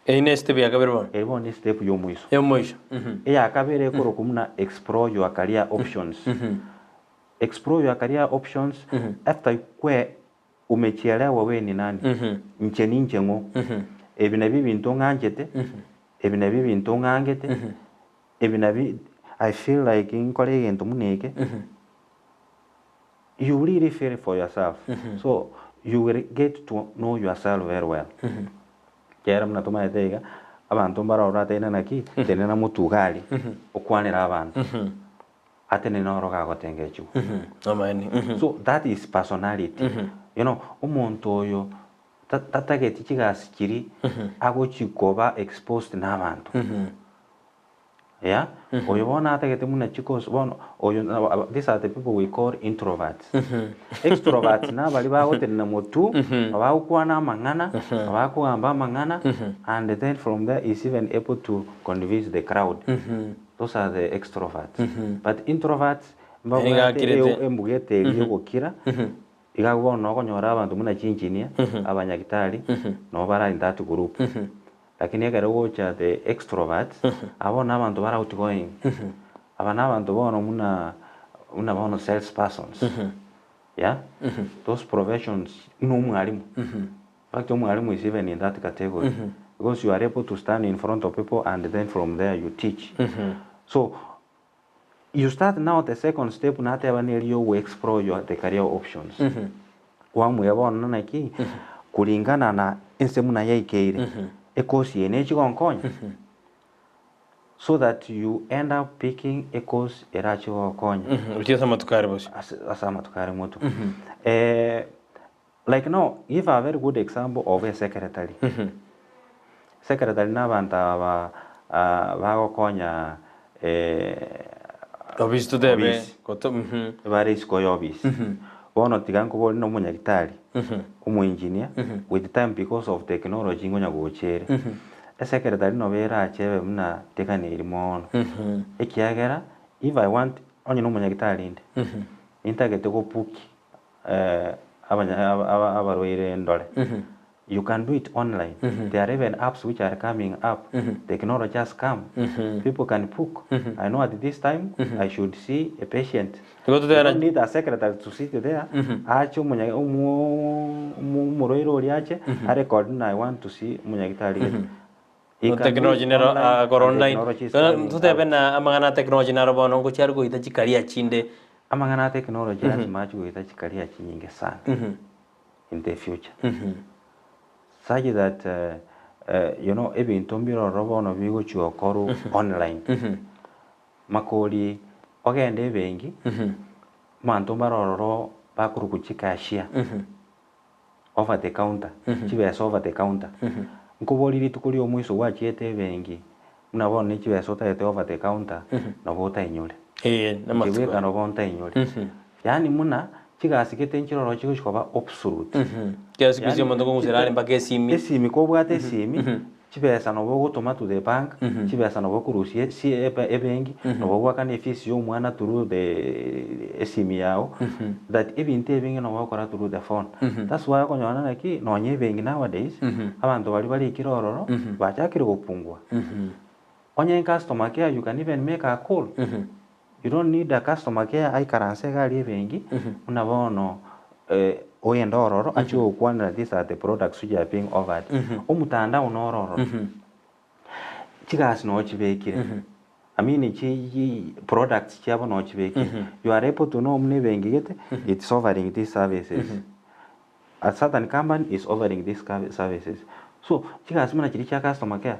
Eyio ne step ya kabere bono. Eri bono ne step y'omoiso. Y'omoiso. Eya kabere ekorokwa buna explore your career options. Explore your career options after kwe umechielewa we ni nani, inche ninche ng'o, ebi nabio ebinto ng'anchete, ebi nabio ebinto ng'angete, ebi nabio I feel like nkore egento buna eke. You really feel for yourself so you will get to know yourself very well. Ekiagera buna tomaete iga, abanto mbare ororo ateine naki, tenena motuga aria, okwanere abanto, atenene oro gagotengechigwa. Amaene. So that is personality. You know, omonto oyo ta- tatageti chigasi chiria agochi koba exposed na abanto. Yeah, oyo bono atagete buna chikosi bono oyo these are the people we call introverts. Extroverts nabari bagotenena motwe, bagokwana amang'ana, bakogamba amang'ana and then from there is even able to convince the crowd. Those are the extroverts. But introverts Nigo mbabwate akirete. embuga eteri yogokira, iga bono okonyora abanto buna chingineer, abanyagitari, nabo bare in that group. Lakini ekero ogocha the extroverts, abwo bono nabanto bare outgoing, aba nabanto bono buna buna bono sales persons, yeah, those professions buna omwalimu, in fact omwalimu is even in that category because you are able to stand in front of people and then from there you teach. So you start now the second step nateba neri ya ogo explore your the career options. Kwamuya bono naki, kulingana na ense buna yaikeire, ecourse eye nechi gonkonya? So that you end up picking a course erache gogokonya. Gochia ase amatuko are bosio. Ase ase amatuko are motwe. Like now, give a very good example of a secretary. Secretary na abanto aba bagokonya Ofisi totebe ofisi. goto mhm. Bare isiko ya ofisi. Bono tiga nkobori na omonyagitari, omoengineer, with time because of technology ngonya gocha ere. Esecretary nobo erache ebe buna teganeri mono. Ekiagera, if I want, onye na omonyagitari inde, nintagete gobook abanya abarwaire ndore. You can do it online. There are even apps which are coming up. Technology has come. People can book. I know at this time I should see a patient. Igo You totebe don't need a secretary to sit there. Ache omonya omo omorwaire oria ache arecord na I want to see omonyagitari gete. He can do Technology it nero online agakora and online. technology is Bono coming totebe out. na amang'ana a technology naro bono ngochia are goita chikaria chinde. Amang'ana a technology lazima ache goita chikaria chinyinge sana in the future. Such that you know ebinto mbire ororo bono bigochia gokorwa online. Makori ogende ebenki, abanto mbare ororo bakorokwa chicashier. Over the counter, chibesa over the counter. Nkoborie rituko ria omoiso gwachiete ebenki, buna bono ne chibesa otagete over the counter, nabo otainyore. Ee, Inche namatuko bweka aya. nabo ntainyore. Yaani buna chigasi gete nchire ororo chigochi koba obsolete. Kera siku hizi Yaani omonto okong'usera are mpaka esimi. Esimi kobwate esimi. Chibesa nabo ogotoma to the bank, chibesa nabo okorusia ase ebenki, nabo ogoakana efees ya omwana through the esimi yago, that ebinto ebinge nabo ogokora through the phone. That's why okonyora naki nonye ebenki nowadays, abanto baria barikire ororo, bachakire gopungua. Onye customer care you can even make a call, you don't need a customer care aikaranse iga aria ebenki, buna bono ogende ororo achie gokwanera these are the products which are being offered. Omotandao noro ororo, chigasi noo chibekire, I mean chi products chiabo noo chibekire, you are able to know buna ebenki gete it's offering these services. A certain company is offering these services. So chigasi buna chiria chia customer care,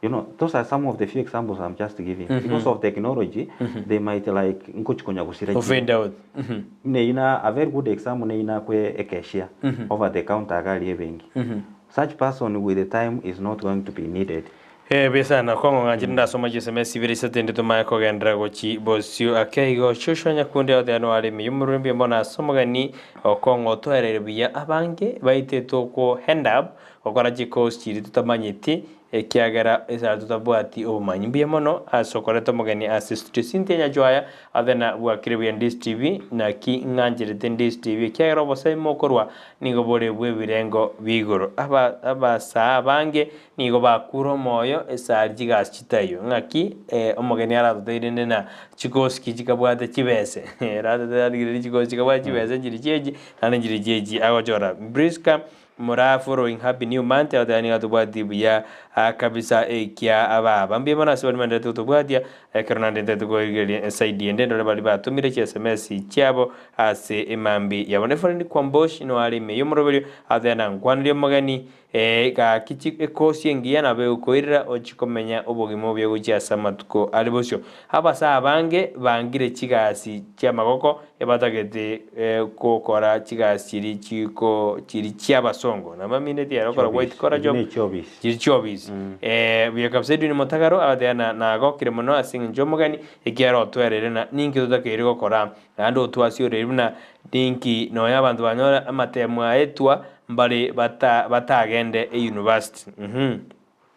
you know, those are some of the few examples I'm just giving. Because of technology, they might like nkochi konya gosira Go chire. fade out. Buna eyio na a very good example neyio nakwe e cashier over the counter iga aria ebenki. Such person with the time is not going to be needed. Eeh sana kong'o ng'anchire ndasoma chisms ibere isato ende tomanye kogenderera gochi bosio ake igo Joshua Nyakundi agotebi noare ime y'omorwembe mbono ase omogeni okong'o otoereire buya abange baitete okwo end up gokora chikosi chiria totamanyeti ekiagera esara totabwati obomanyi mbuya mono ase okoreta omogeni ase studio Cynthia Nyachwaya Athena bwakire buya Ndisi TV naki ng'ancherete Ndisi TV ekiagera obosemi mokorwa nigo bore bw'ebirengo bi'igoro aba abasaa abange Nigo bakure omoyo esari chigasi chitaiyo. Ng'aki omogeni aratotebi rende na chikosi ki chikabwate chibese? Aratotebi chikosi chikabwate chibese nchiri chiechi naende nchiri chiechi agochora. Prisca Moraa following happy new month agoteba nigo atobwati buya kabisa ekia ababa. Mbuya mono ase baria baendererete gotobwatia ekero naende ntagete korigereria eside ende ndore baria batomire chi sms chiabo ase emambia yabo. Ephraim Kwambosh nigo are ime y'omoroberio agoteba nankwanerie omogeni Ee, gaki ekosi engiya nabo egokoirera ochie komenya obogima obuya gochia ase amatuko are bosio. Abasae abange bangire chigasi chi'amagoko ebatagete gokora chigasi chiria chiko chiria chi'abasongo. Namamineti ere okora white collar job, chiria chi'obisi. Buya kabisa Edwin Motagaro agateba na nagokire mono ase eng'encho y'omogeni ekiagera otwereire na ninki totakeire gokora naende otwasioreire buna ninki nonya abanto banyora amatemo aetwa Mbare bata batagende eyunivasiti uhum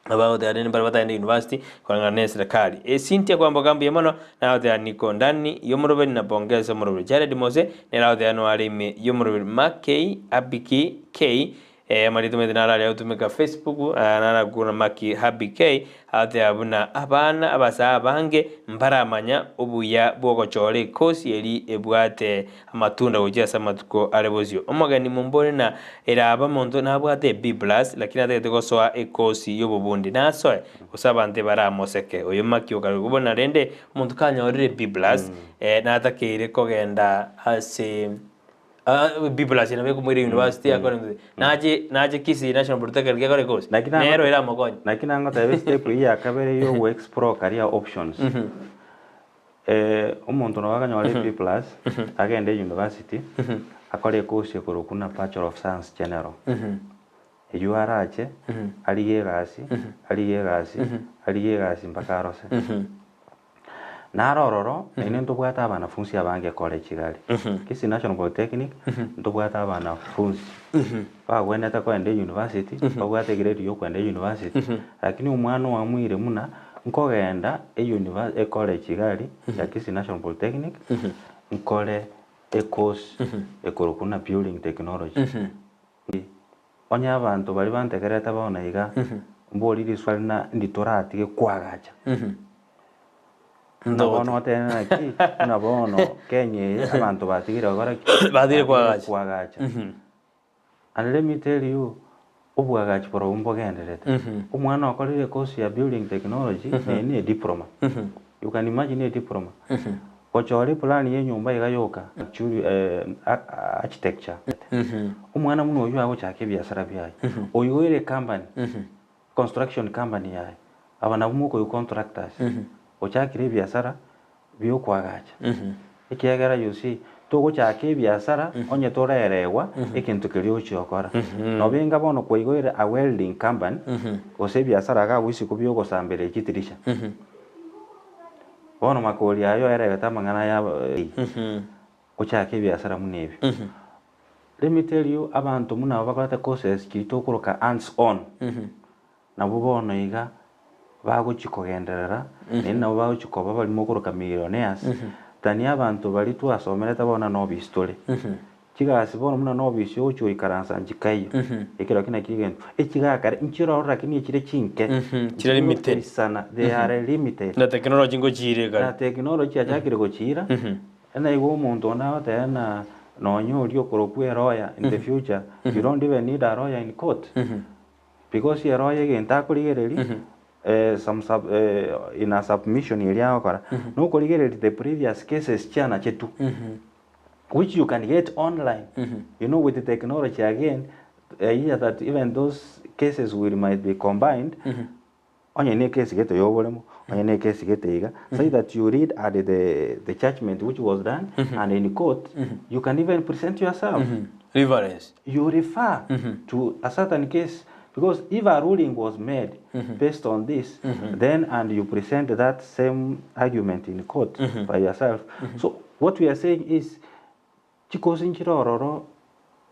abagoteba rende mbare batagende university koreng'ana na eserekari. E Cynthia kwamboka mbuya mono nagoteba niko ndani yomoroberi na pongeza omoroberi. Jared Mose nere agoteba noare ime yomoroberi. Makey Abiki K eh amarieta omanyete naro aria agotumeka Facebook narakuna Makey Happy K Agoteba buna abana abasae abange mbaramanya obuya bw'ogochora ekosi eri ebwate amatunda gochia ase amatuko are bosio. Omogeni mombore na eraba monto nabwate e B plus lakini atagete gosoa ekosi y'obobundi nasoe gose abanto ebaramoseke oyo maki okare buna rende omonto kanyorire B plus natakeire kogenda ase B plus nabo ekomoira university akore nache nache Kisii National Polytechnic akore course Naki nango- nero eramokonye. Naki nangoteba estep eyio ya kabere ya ogo explore career options. Omonto nabo akanyora e B plus, agende university, akore ecourse ekorokwa buna Bachelor of Science General. Eyio arache, arigie egasi, arigie egasi, arigie egasi mpaka arose. Naro ororo, naende ntobwate abanafunsi abange college iga aria. Kisii National Polytechnic, ntobwate abanafunsi bagwenerete kogenda university, babwate egrade ya okogenda university, lakini omwana oamuire buna nkogenda euniver ecollege iga aria ya Kisii National Polytechnic, nkore ecourse ekorokwa buna building technology. Onye abanto baria bantegererete bono iga, mbori riswali na ndi toratige koagacha. Buna bono otebe naki, buna bono Kenya eye abanto batigire gokora ki? Batigire koagacha. Koagacha. And let me tell you, oboagachi borobwo mbogendererete. Omwana okorire ecourse ya building technology, neye ne ediploma. You can imagine ediploma. Gochora eplan ya enyomba iga yoka, architecture. Omwana buna oyio agochaka ebiasara biaye, oigoire ecompany, construction company yaye, aba nabwo mokoigwa contractors, ochakire ebiasara biokoagacha. Ekiagera you see, togochaka ebiasara onye toreregwa egento keria ogochia gokora. Noba enga bono kwaigoire a welding company, gose ebiasara iga agwo isiko biogosambera chitirisha. Bono makori aye oeregete amang'ana aya ochake ebiasara buna ebio. Let me tell you abanto buna aba bakorete courses chiria tokoroka hands on. Nabwo bono iga bagochia kogenderera, naende nabo bagochia koba baria mokoroka millionaires, than abanto baria twasomerete bono na obisi tore. Chigasi bono buna na obisi ogochia goikaransa nchikaiyo, ekero ki nakio egento. Echigakare nchire ororo lakini echire chinke, Chire limited. Nchikoisana, they are limited. Na technology ngochiire Na kare. technology yachakire gochiira, naigo omonto onde agoteba ng'a nonye oria okorokwa e lawyer in the future, you don't even need a lawyer in court. Because ere oye egento akorigereria some sub in a submission eria agokora, nokorigereria the previous cases chianachetwe, which you can get online, you know with technology again, I hear that even those cases will might be combined, onye ne ecase gete ya oboremo, onye ne ecase gete iga, so that you read at the the judgement which was done and in court, you can even present yourself. Reference. You refer to a certain case because if a ruling was made based on this then and you present that same argument in court by yourself so what we are saying is chikosi nchire ororo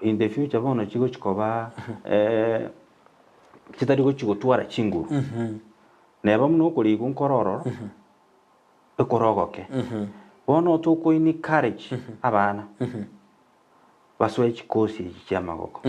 in the future bono chigochi koba chitari gochi gotwara chinguru neba buna okorigwa nkore ororo ekore ogoke bono toko encourage abana Basoe chikosi echi chi'amagoko,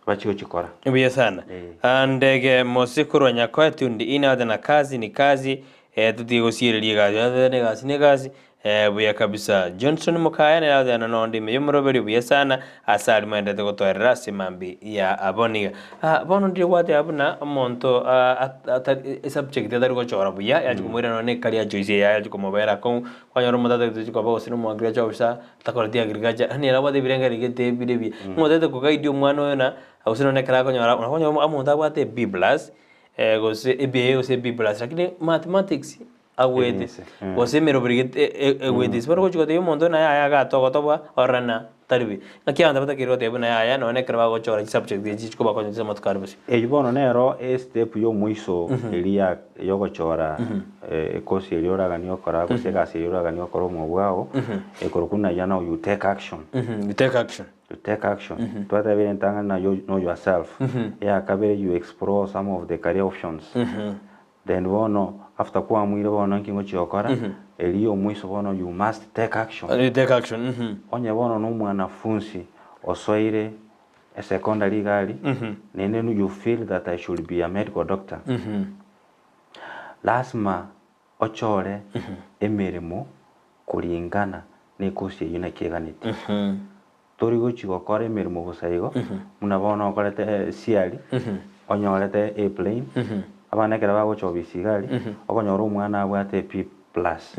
bachie gochikora. Buya sana. Eh. Ah, Ndege mose korwa Nyakoe tundi ine na kazi ni kazi eh, tutige gosiereria egasi Ate na egasi na egasi eh, buya kabisa. Johnson Mokaya nere agoteana nonde ime y'omoroberi buya sana ase aria moendete gotoerera ase mambi ya abwo niga. Ah, bono ndire gwateba buna omonto ah, at- atari esubject atari gochora buya yachia komoirana nonye na ecareer choice eye yachia komobera akong'u kwanyora omonto atagete gochia koba gose na omoagriculture officer Takoreti agriculture, yaani ere abwate ebirengererio gete bire ebiya. Ng'a otagete koguide omwana oyo na gose nonye ekero akonyora, okonyora omonto abwate B plus, gose eba gose B plus, lakini mathematics agwete, Ebinse, mm. gose emeroberi gete egwete ase. Bono ogochi gotebia omonto ng'a yaya iga atogotoboa, orore ng'a tari buya. Naki abanto batakeire goteba buna yaya nonye ekero bagochora chisubject echi chikobakonya ase amatuko are bosio. Eyio bono nero estep ya omoiso eria ya yogochora ekosi eria oraganie gokora gose egasi eria oraganie gokora obogima bwao, ekorokwa buna ya now you take action. You take action. You take action. Twatebire entang'ani na you know yourself. Eya kabere you explore some of the career options. Then bono after kwamuire bono nki ngochia gokora, eria ya omoiso bono you must take action. You take action. Onye bono na omwanafunsi osoire esecondary iga aria, naende you feel that I should be a medical doctor, Lasima ochore emeremo koringana nekosi eyio naki eganetie. Tori gochia gokora emeremo bosa igo, buna bono okorete siari, onyorete A plain, abana ekero bagocha obisi iga aria, okonyora omwana abwate A plus.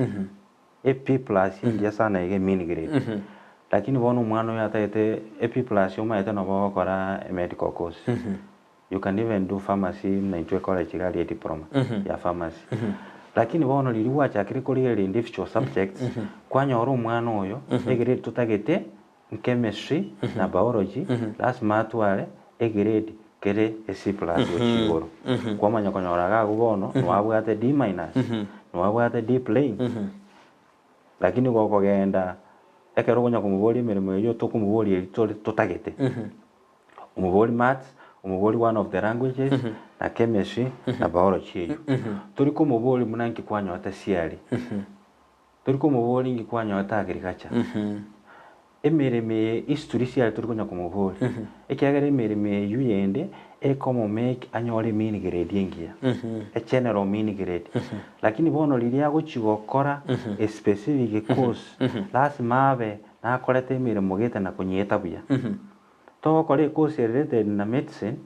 A plus engiya sana iga emean grade. Lakini bono omwana oyo atagete A plus omanyete nabo ogokora emedical course. You can even do pharmacy buna intwe ecollege iga aria ediploma ya pharmacy. Lakini bono riria gwachakire korigereria individual subjects, kwanyora omwana oyo egrade totagete chemistry na biology lasima atware egrade kere e C plus gochia igoro. Kwamanya konyora iga abwo bono nwabwate D minus, nwabwate D plain. Lakini gokogenda ekero okonya komoboria emeremo eyio tokomoboria eria tore totagete. Omobori maths, omobori one of the languages, na chemistry, na biology eyio. Tori komobori buna nki kwanyorete siari, tori komobori nki kwanyorete agriculture. Emeremo eye history siari tori konya komobori, ekiagera emeremo eyio yende ekomomake anyore emean grade engiya, e general mean grade. Lakini bono riria agochi gokora a specific course, lasima abe nakorete emeremo gete na konyeeta buya. Togokora ekosi ere related na medicine,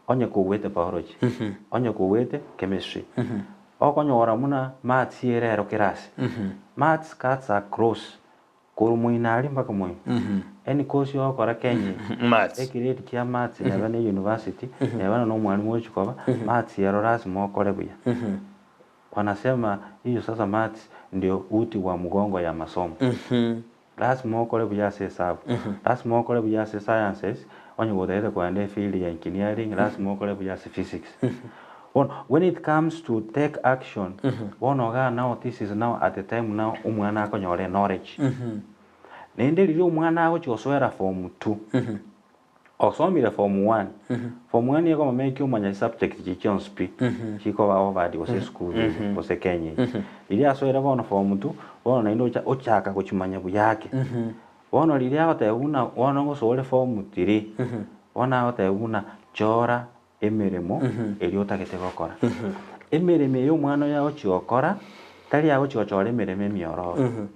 onye kogwete biology, onye kogwete chemistry. Okonyora buna maths ere ero kera ase. Maths cuts across korwa moino aria mpaka moino. Any course ogokora Kenya eye, Maths. egrade kia maths neba ne university, neba na omwalimu ogochi koba, maths ero lasima okore buya. Wanasema hiyo sasa maths ndio uti wa mgongo ya masomo. Lasima okore buya ase esabu, lasima okore buya ase sciences, onye gotagete kogenda efield ya engineering, lasima okore buya ase physics. Bono when it comes to take action, bono igaa now this is now at the time now omwana akonyora eknowledge. Naende riria omwana agochia gosoera form two, Osomire form one, form one nigo ekomomeki omanya chisubject chiria chionsi pi, chikoba offered gose esukuru eye gose Kenya eye. Riria asoire bono form two, bono naende ocha ochaka gochimanya buya ake. Bono riria agotebiwa buna bono ngosore form three, bono agotebiwa buna chora emeremo eria otagete gokora. Emeremo eye omwana oyo agochia gokora, tari agochia gochora emeremo emiororo.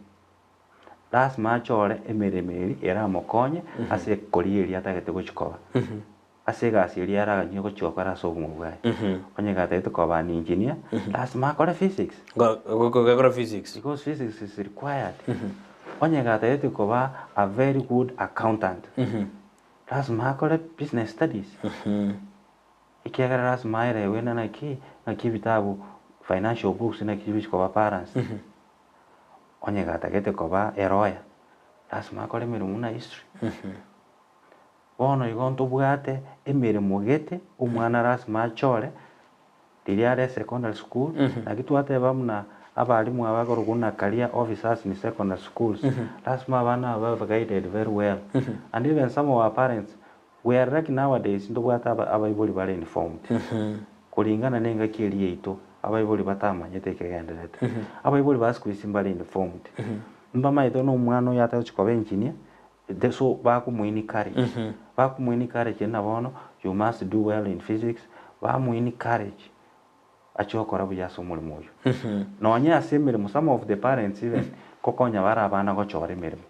Lasima achore emeremo eria eramokonye ase ekoria eria atagete gochia koba, ase egasi eria araganie gochia gokora ase obogima bwaye. Onye gatagete koba an engineer, lasima akore physics. Gokora physics. Because physics is required. Onye gatagete koba a very good accountant, lasima akore business studies. Ekiagera lasima aerewe na naki, naki ebitabu financial books naki bigochia koba balanced. Onye gatagete koba a lawyer, lasima akore emeremo buna history. Bono igo ntobwate emeremo gete, omwana lasima achore, riria are secondary school, naki twateba buna abalimu aba bakorokwa buna career officers in secondary schools, lasima abana aba babe guided very well. And even some of our parents, we are lucky nowadays ntobwate aba abaibori bare informed. Kuringana na engaki eria yaito, abaibori batamanyete ekegendererete. Abaibori ba siku hizi mbare informed. Mbamaete na omwana oyo atagochi koba engineer, the so bakomo encourage. Bakomo encourage na bono, you must do well in physics, bamo encourage achie gokora buya ase omoremo oyio. Nonye ase emeremo, some of the parents even, nkokonya bare abana gochora emeremo.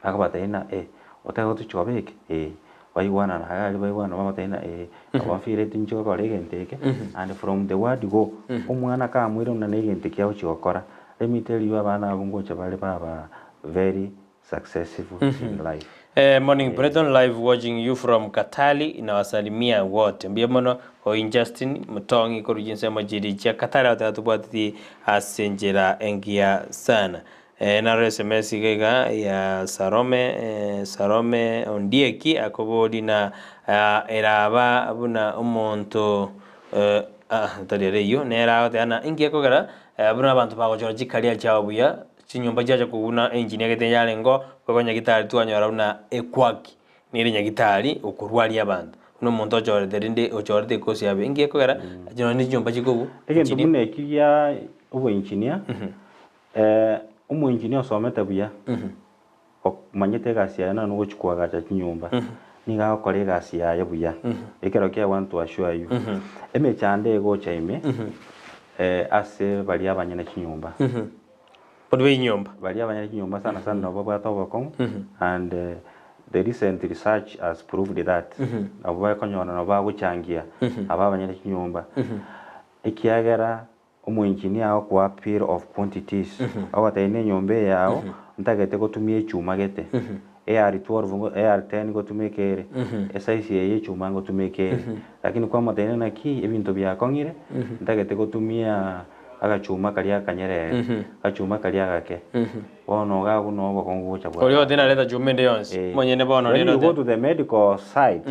Bakobatebia ng'a eh, otagete gotochia koba eke? Eh, baigwanana iga aria baigwanana bagotebi ng'a eh, nabo nfeeleti inche gokora egento eke, and from the word go, omwana kamoire buna na egento eki agochia gokora, let me tell you abana abwo ngocha bare baba very successful in life. Eh, morning Breton live watching you from Katali inawasalimia wote mbuya mono oin Justin Mutongi korwa chinsemo chiri chia Katali agoteba tobwateti ase enchera engiya sana. Naro sms iga iga ya Salome, Salome Ondieki akoboria na eraba buna omonto tari ere eyio, nere agoteba ng'a inki gekogera buna abanto bagochora chikaria chiabo buya, chinyomba chiacha kobuna engineer gete yarengeo, boigo nyagitari twanyora buna ekwaki nere nyagitari okorwaria abanto, buna omonto ochorete rende ochorete ekosi yabe, inki gekogera nonye ne chinyomba chikobua Egento engineer. buna eki gia oboengineer. Omoengineer osomete buya, omanyete egasi yaye nonye ogochia koagacha chinyomba, nigo agokora egasi yaye buya, ekero kia I want to assure you. Emechando egocha ime, ase baria abanyene chinyomba. Baria be chinyomba. Baria abanyene chinyomba sana sana nabo babwate obokong'u and the recent research has proved that, nabo bakonyora nabo bagochangia aba abanyene chinyomba, ekiagera Omoengineer agokoa bill of quantities, ogotebia na enyomba eye yao ntagete gotumia echuma gete, AR12 ngo AR10 ngotumeka ere, esize eye ya echuma ngotumeka ere. Lakini kwamotebia naki ebinto biakong'ire, ntagete gotumia agachuma karia akanyerere, agachuma karia agake. Bono iga abwo noo obokong'u gocha bwa Oria ogotebi nareta chuma ende yonsi, Eh. omonyene bono When rende you go ote to the medical side,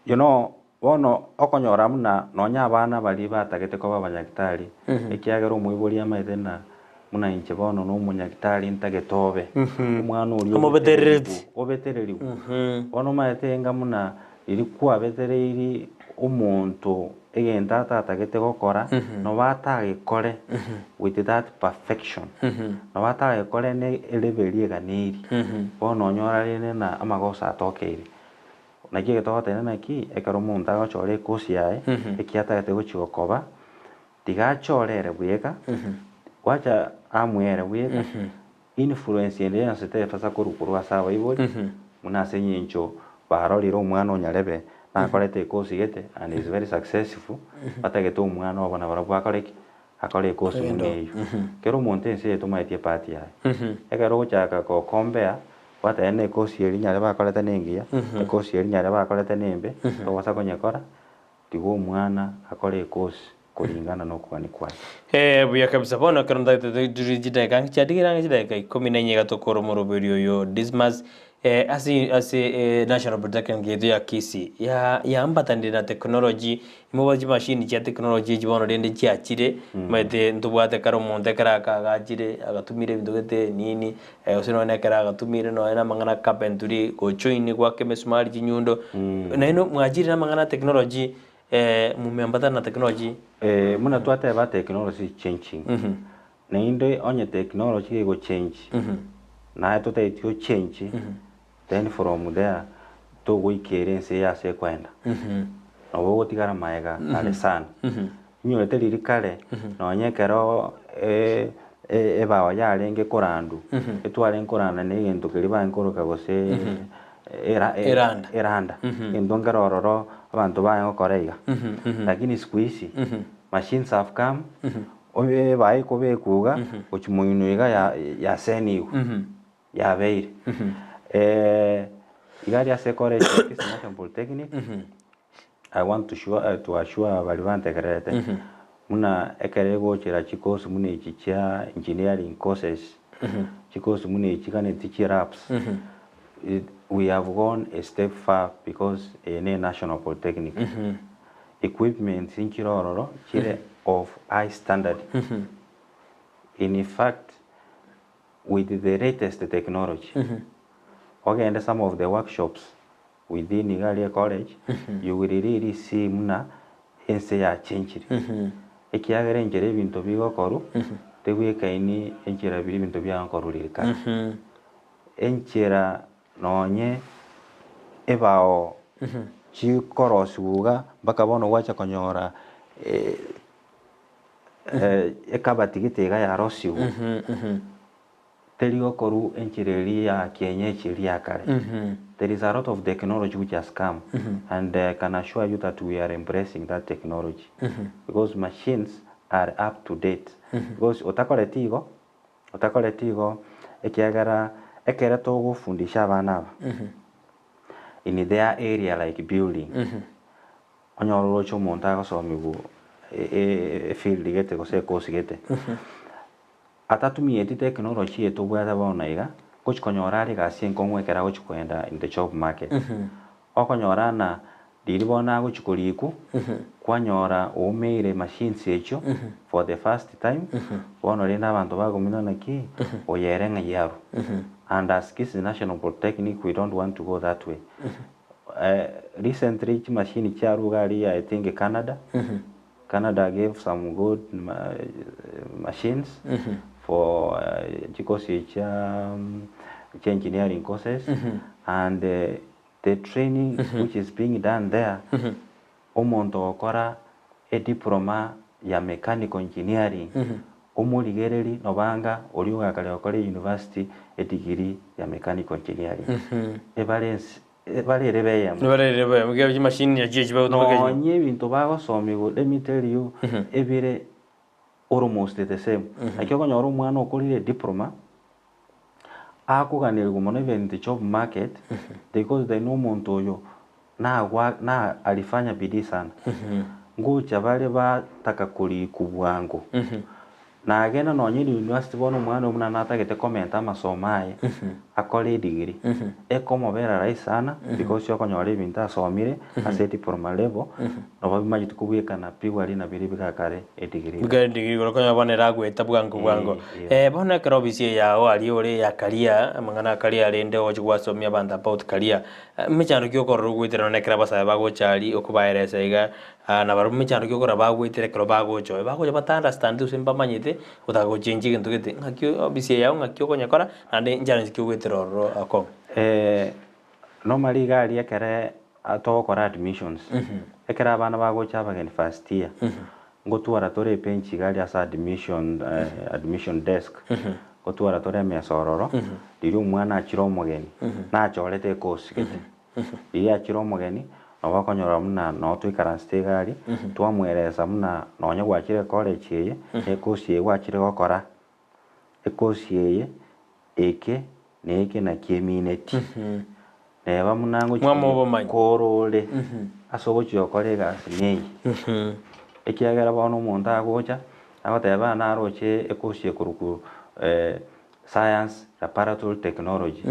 you know, Bono okonyora buna nonya abana baria batagete koba abanyagitari, ekiagera omoibori amaete ng'a buna inche bono nomonyagitari ntagete obe, omwana oria Omobeterereti. obetererigwe. Bono omanyete enga buna riria kwabetereiri omonto egento atatagete gokora, nobo atagekore with that perfection, nobo atagekore ne elevel eganeiri, bono onyora rende ng'a amagoso atokeire. Naki eke togoteba naki, ekero omonto agochora ekosi yaye, eki atagete gochia gokoba, tiga achore ere bweka, gwacha amue ere bweka, influence ende yonsi tebasa korwa korwa ase abaibori, buna ase eng'encho barorire omwana onyarebe nakorete ekosi gete and is very successful, batagete omwana obo nabarabwo bakore ki? Akore ekosi buna eyio. Kera omonto ense eye tomaeti epart yaye. Ekero ogochaka go compare, gwateba na ekosi eria nyare bakorete nengiya, ekosi eria nyare bakorete nembe, togosa konyekora, tiga omwana akore ekosi. Kuringana nokogania kwaye. Ee, buya kabisa. Bono ekero ntagete tore chidakika ang'e chiatigire ang'e chidakika ikomi na inye iga tokore omoroberi oyo Dismas eh, ase ase eh, National Polytechnic yaito ya Kisii ya yaambatanire na technology, imobwate chimashini chia technology echi bono rende chiachire, omanyete ntobwate kare omonto ekero akagachire agatumire ebinto gete nini gose nonye na ekero agatumire nonye na amang'ana carpentry gojoin goaka emesumari chinyundo, naende mwachire na amang'ana ya technology Mumeambatana na technology. Buna twateba technology is changing, naende onye technology ego change, naye totaeti o change, then from there togoikera ense eye ase ekoenda. Nabo ogotigara maega are sana. Inyorete riria kare, nonye ekero ebao yarenge korandwa, etwarenge koranda na egento keria barenge koroka gose era Eranda. eranda. Egento nkere ororo abanto baye gokora iga. Lakini siku hizi, machines have come, obe ebae ekobekwa iga, gochia moino iga ya yasenigwe, yabeire. Iga aria ase ecollege ya Kisii National Polytechnic, I want to sure to assure baria bantegererete, buna ekero egochera chicourse buna echi chia engineering courses, chicourse buna echi ganeti chirabs, it we have gone a step far because eye ne National Polytechnic. Equipments nchire ororo chire of high standard. In fact, with the latest technology, ogende some of the workshops within iga aria ecollege, you will really see buna ense yachenchire. Ekiagera enchera ebinto bigokorwa, tebwekaini enchera biria ebinto biagokorwa riria kare. Enchera nonye ebao chikorosiwa iga mpaka bono gwacha konyora ekabati gete iga yarosiwa, teri gokorwa enchera eria ya kienyeji eria ya kare. There is a lot of technology which has come and I can assure you that we are embracing that technology because machines are up to date because otakoreti igo Otakoreti igo, ekiagera ekere togofundisha abana aba in their area like building, onyore oroche omonto agosomigwa efield gete gose ecourse gete, atatumieti technology eye tobwate bono iga, ngochi konyora are egasi enkong'u ekero agochi kogenda in the job market. Okonyora ng'a riria bono agochia korikwa, kwanyora oumeire machines echio for the first time, bono rende abanto bagomina naki, oyo ere ng'ai arwa. And as Kisii National Polytechnic we don't want to go that way. Recently chimashini chiarwa iga aria I think Canada, Canada gave some good machines for chikosi chia chia engineering courses and the training which is being done there, omonto ogokora ediploma ya mechanical engineering, omorigereri nobanga oria ogakare gokora university edegree ya mechanical engineering. Ebare ense bare ere beyemo. Bare ere beyemo, ekiagera chimashini nachio echi bagotumeka echi. Nonye ebinto bagosomigwa let me tell you, ebire almost the same. Naki okonyora omwana okorire ediploma, akoganerigwa mono even in the job market, because they know omonto oyo nagwa na alifanya bidii sana. Ngocha bare bataka korikwa bwango. Nagenda nonye university bono omwana oyo buna natagete komenta amasomo aye, akore edegree, ekomobera rahisi sana because okonyora ebinto asomire ase ediploma level, nabo bimanyete kobwekana pi bwari na biria bigakare edegree level. Bikare edegree igoro okonyora bono ere agoeta bwango bwango. Bono ekero ofisi eye yao aria ore ya career, amang'ana a career rende ogochia gwasomia abanto about career, emechando ki okorora ogoetera nonye ekero abasae bagocha aria okobaeresa iga Nabarabwo emechando ki okora bagwetire ekero bagocha oye, bagocha bata understand gose mbamanyete gotaka gochenjia egento gete, ng'aki obisi eye yao ng'aki okonyekora naende nchallenge ki ogwetera ororo akong'u. Normally iga aria ekere togokora admissions, ekero abana bagocha abageni first year, ngotwara tore ebench iga aria ase admission admission desk, ngotwara tore emesa ororo, riria omwana achire omogeni, nachorete ecourse gete. Riria achire omogeni, nabo okonyora buna noo toikaransete iga aria, twamweresa buna nonye gwachire ecollege eye, na ecourse eye gwachire gokora, ecourse eye eke na eke naki emineti. Neba buna ngochia Mwamoa obomanyi. korore ase ogochia gokora egasi neye. Ekiagera bono omonto agocha, agoteba naroche ekosi ekorokwa science laboratory technology.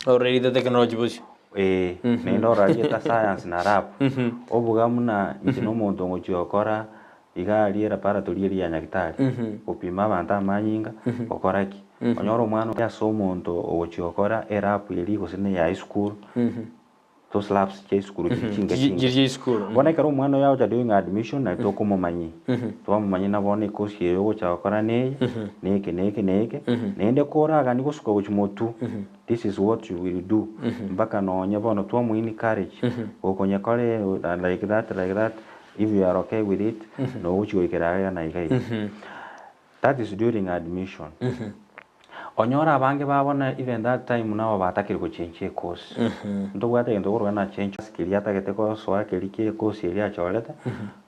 Ororerete technology bosio. Ee, naende orariete science na lab. Obuga buna inche na omonto ngochia gokora iga aria elaboratory eria ya nyagetari, gopima abanto amanyinga, gokora ki. Onyore omwana oria ase omonto ogochia gokora elab eria gose na eya esukuru, those labs chia esukuru chiria chinke Chiria chinke. chia esukuru. Bono ekero omwana oyo agocha during admission nari tokomomanyia, twamomanyia na bono ekosi eye ogocha gokora neye, neke neke neke, naende koragani gosuka gochia motwe, this is what you will do, mpaka nonye bono twamoa encourage, gokonyekora like that like that, if you are okay with it, nogochia goikera iga na iga iga. That is during admission. Onyore abange babo na even that time nabo batakire gochenchia ekosi. Ntobwate egento okorwa na change keria atagete gosoa keria kia ekosi eria achorete,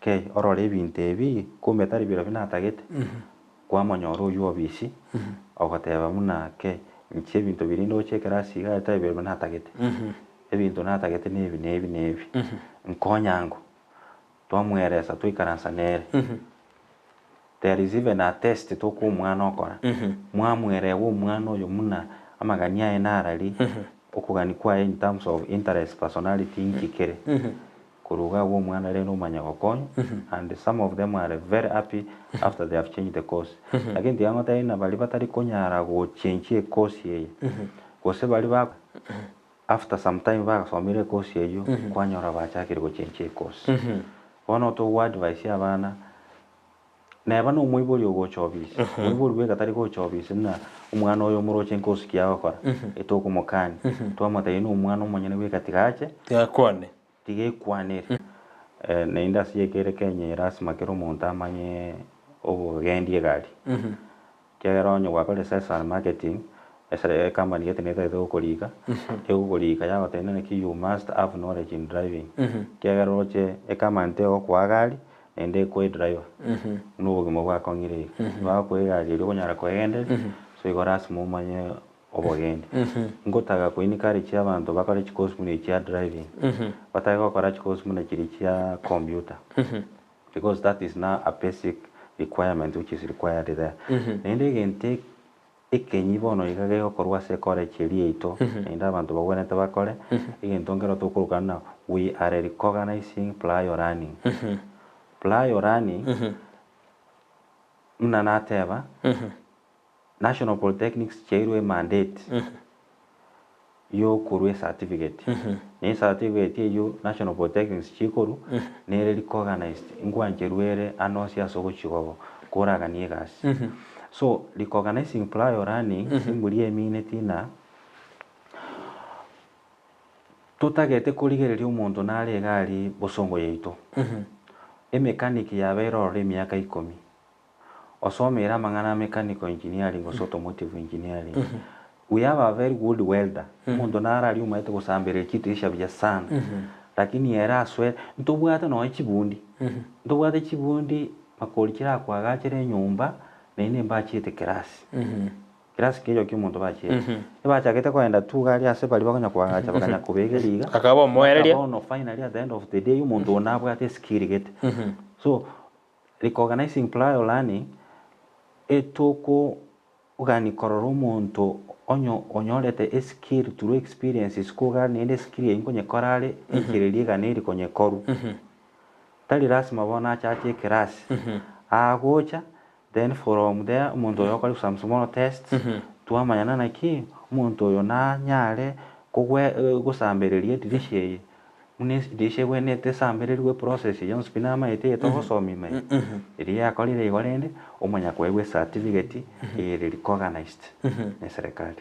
okay orore ebinto ebi kumbe tari birobio natagete, kwamonyora oywo obisi, ogoteba buna okay inche ebinto biria ndoche ekerasi iga tari birobio natagete, ebinto natagete nebi nebi nebi, nkonyango. Twamweresa twaikaransa nere. There is even a test tokoa omwana okora. Mwamwerewa omwana oyo buna amagani aye narari, okogani kwaye in terms of interest, personality inki kere. Korwa iga abwo omwana rende omanya gokonywa and some of them are very happy after they have changed the course. Lakini tiga ngotebie ng'a baria batari konyara gochenchia ecourse eye, gose baria ba After some time bagasomire ekosi eyio, kwanyora bachakire gochenchia ekosi. Bono togoadvise abana, neba na omoibori ogocha obisi, omoibori bweka tari gocha obisi buna omwana oyo omoroche nkosi ki agokora, etokomokania. Twamotebia na omwana omonyene bweka tiga ache, Tiga akwane. tiga ekwanere. Naende ase ekere Kenya erasima kera omonto amanye obogendi egari. Ekiagera onye gwakorire sales and marketing, esere ecompany gete netagete gokorika, egokorika yagotebia naki you must have knowledge in driving. Ekiagera oroche ecompany tegokoa gari, naende ekoe driver, buna obogima bwakong'ire iga. Bagokoa egari eria okonyara koegenderia, so igo lasima omanye obogendi. Ngotaga ko encourage abanto bakore chicourse buna echi chia driving, batake gokora chicourse buna chiria chia computer. Because that is now a basic requirement which is required there. Naende egento ekenyi bono iga gegokorwa ase ecollege eria yaito, naende abanto bagwenerete bakore, egento nkero tokoroka ng'a we are recognizing prior learning. Prior learning, buna nateba, National Polytechnics chiairwe emandate yokorwa ecertificate. Na ecertificate eyio National Polytechnics chikorwa, nere recognized, nkwancherwa ere ande onsi ase ogochia koragania egasi. So, recognizing prior learning, embori emineti ng'a totagete korigereria omonto nare iga aria bosongo yaito, emechanic yabeire ororo emiaka ikomi. Osomeire amang'ana a mechanical engineering gose automotive engineering. We have a very good welder, omonto naro aria omanyete gosambereria chitirisha buya sana, lakini ere asoe, ntobwate nonye chibundi, ntobwate chibundi makori chirakoagachere enyomba naende mbachiete kerasi. Kerasi keria kia omonto bachiete. Ebachagete kogenda tu iga aria ase baria bakonya koagacha bakanya kobegeria iga, Akaba omoereria. mpaka bono finally at the end of the day omonto oyo nabwate eskill gete. So, Recognizing prior learning, etokogani korora omonto onye onyorete eskill through experiences koga naende eskill eyio nkonyekora are enchera eria eganeiri konyekorwa. Tari lasima bono achache ekerasi, agocha then from there omonto oyo okore some small tests, twamanyana naki omonto oyo nanyare kogwe gosambereria edirisha eye. Buna edirisha egwenerete esambererigwe eprocess yonsi pi namaete eye togosoma ime eye, eria yakorire igo rende, omanya koegwa ecertificate ere recognized ne serikali.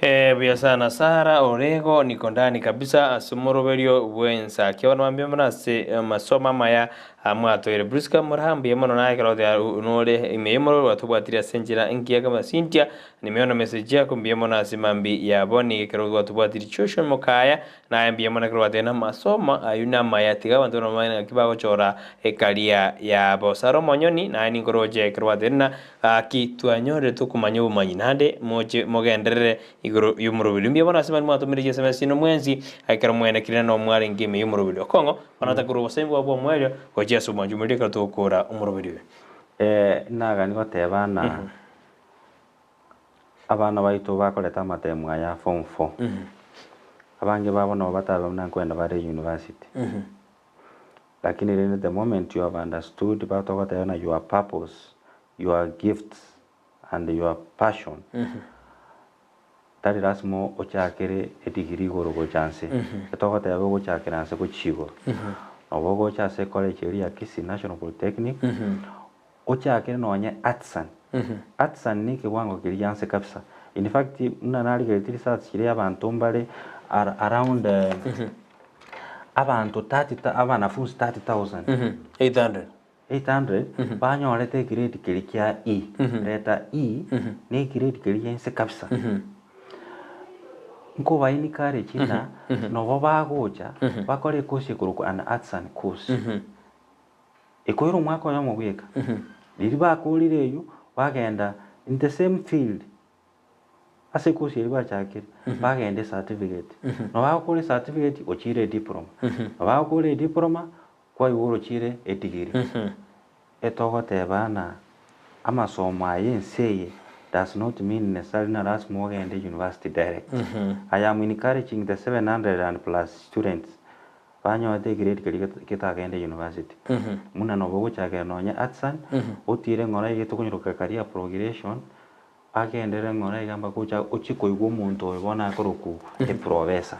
Eh, buya sana Sarah Orego niko ndani kabisa ase omoroberio bw'ensaki abana bambia mono ase amasomo amaya amwatoire Prisca Moraa mbuya mono naye ekero nore ime y'omoroberio gwatobwatire ase enchera engiya kama Cynthia nimeona message yako mbuya mono ase mambi ya boni ekero gwatobwatire Joshua Mokaya Naye mbuya mono ekero gwatebire namasomo ayio namaya, tiga abanto bamanye ng'aki bagochora ekaria yabo. Sara omonyoni, naye ninkoroche ekero gwatebire. Twatebire ng'a gaki twanyorire tokomanya obomanyi naende moche mogenderere igoro y'omoroberi. Mbuya mono ase baria mwatomire chiSMS chiaino mwensi, ekero mwenekire na nomwarenge ime y'omoroberi. Okong'o bono takorwa obosemi bwabo bw'omoerio gochia ase omwancho omoria ekero togokora omoroberi oyo. Nagani goteba ng'a abana baito bakorete amatemu aya a form four, abange babo nabo batabe buna nkoenda bare university. Lakini rende the moment you have understood batogoteba ng'a your purpose, your gifts and your passion, tari lasima ochakere edegree igoro gocha nse, etogoteba ogochakera nse gochia igoro. Nabo ogocha ase ecollege eria ya Kisii National Polytechnic, ochakere nonye artisan, artisan na ekewango keria gia nse kabisa, in fact buna narigeretie research chiria abanto mbare around abanto 30 abanafunzi 30,000. 800. 800 banyorete egrade keria kia E, letter E na egrade keria gia inse kabisa. Nkoba encourage ng'a nobo bagocha bakore ecourse ekorokwa an artisan course. Ekoira omwaka oyomo bweka. Riria bakorire eywo bagenda in the same field Ase ecourse eria bachakire, bagenda ecertificate. Nabo bagokora ecertificate ochire ediploma. Nabo bagokora ediploma kwaigure ochire edegree. Etogoteba ng'a amasomo aya ense eye does not mean necessarily ng'a lasima ogende university direct. I am encouraging the 700 and plus students banyorete egrade keria getagende university. Buna nabo ogochakera nonye artisan, otire ng'ora iga tokonyeroka career progression, Agenderere ng'ora iga mpaka ocha ochie koigwa omonto oyo bono akorokwa eprofessor.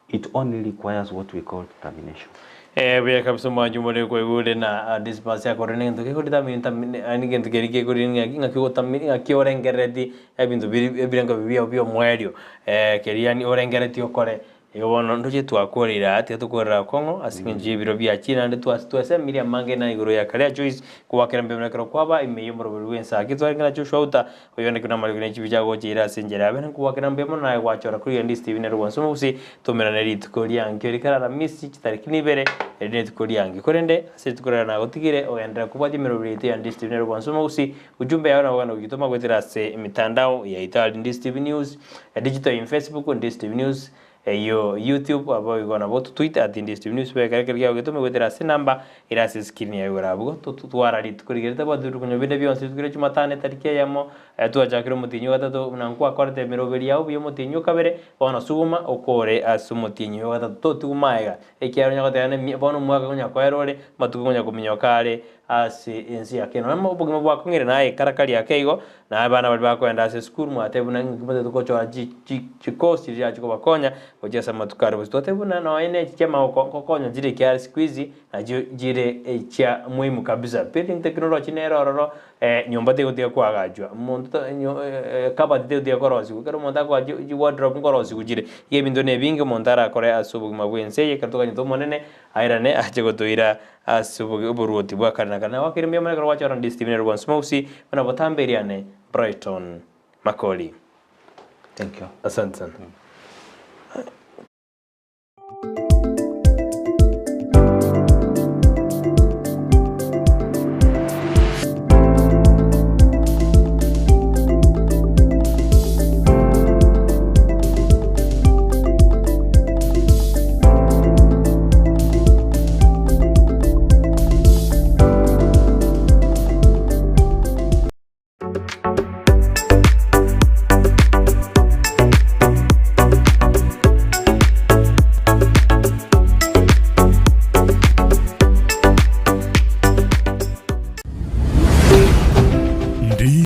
It only requires what we call determination. Eh, buya kabisa omwancho more kwaigure na Dismas akorire negento kegodetermine yaani egento keria kekorire ng'aki ng'aki ogotamini ng'aki orengerereti ebinto biri ebirengo biria bia omoerio keria yaani orengereretie okore. Igo bono ntoche twakorire aa, tiga tokorere akong'u ase engencho y'ebiro biachire, naende twasemirie amange na igoro ya Career Choice, kobakera mbuya mono ekero kwaba ime y'omoroberi bw'ensa. Aki twarenge na Joshua Outa, oyonde kina amariko ne chibicha agocha ire ase enchera yabe, nkobakera mbuya mono naye gwachora korigia Ndisi TV nere bwansi omogusii, tomerane rituko riankio rikare Aramisi chitariki nibere, eri nerituko riankio. Korende ase rituko riria nagotigire, ogenderere kobwatia emeroberi yaito ya Ndisi TV nere bwansi omogusii, ujumbe yao nabo ogenda gochitoma goetera ase emitandao yaito aria Ndisi TV News, Digital in Facebook, Ndisi TV News, eyio YouTube, aboigo nabo totweet at Ndisi TV News beka ekero kiago getome goetera ase enamba ere ase escreen yaye igoro abwo. Totwara rituko rigiya ritabwati rirukunyo binde bionsi rituko ria Jumatano etariki eyemo, twachakire omotienyi o gatato buna nkwakorete emeroberi yao buya omotienyi o kabere, bono suguma okore ase omotienyi oyo o gatato totigwa magega, ekiagera onya goteba ng'a bono omwaka konya koera ore, amatuko konya kominyoka are ase ense ya Kenya. Nonya obogima bwakong'ire naye ekarakari ake igo, na abana baria bakoenda ase esukuru mwatebia buna ng'aki motagete gochora chicourse chiria chiachi kobakonya gochia ase amatuko aria gose twatebia buna nonya na echi chiamagoko nkokonya chire ekiagera siku hizi nachio chire echia muhimu kabisa. Building technology nere ororo nyomba tegotiga koagachwa, omonto ekabati tegotiga korosiwa, ekero omonto akoa chiwardrobe nkorosiwa chire, iga ebinto na ebinge omonto arakore ase obogima bwa ense eye ekero toganyete omonene airane ache gotoira Ase oboruoti bwa kare na kare nagwakire mbuya mono ekero gwachora ndi Stephen Erubonsi Mousi buna botambe eriane Brighton Makori. Thank you. Asante sana.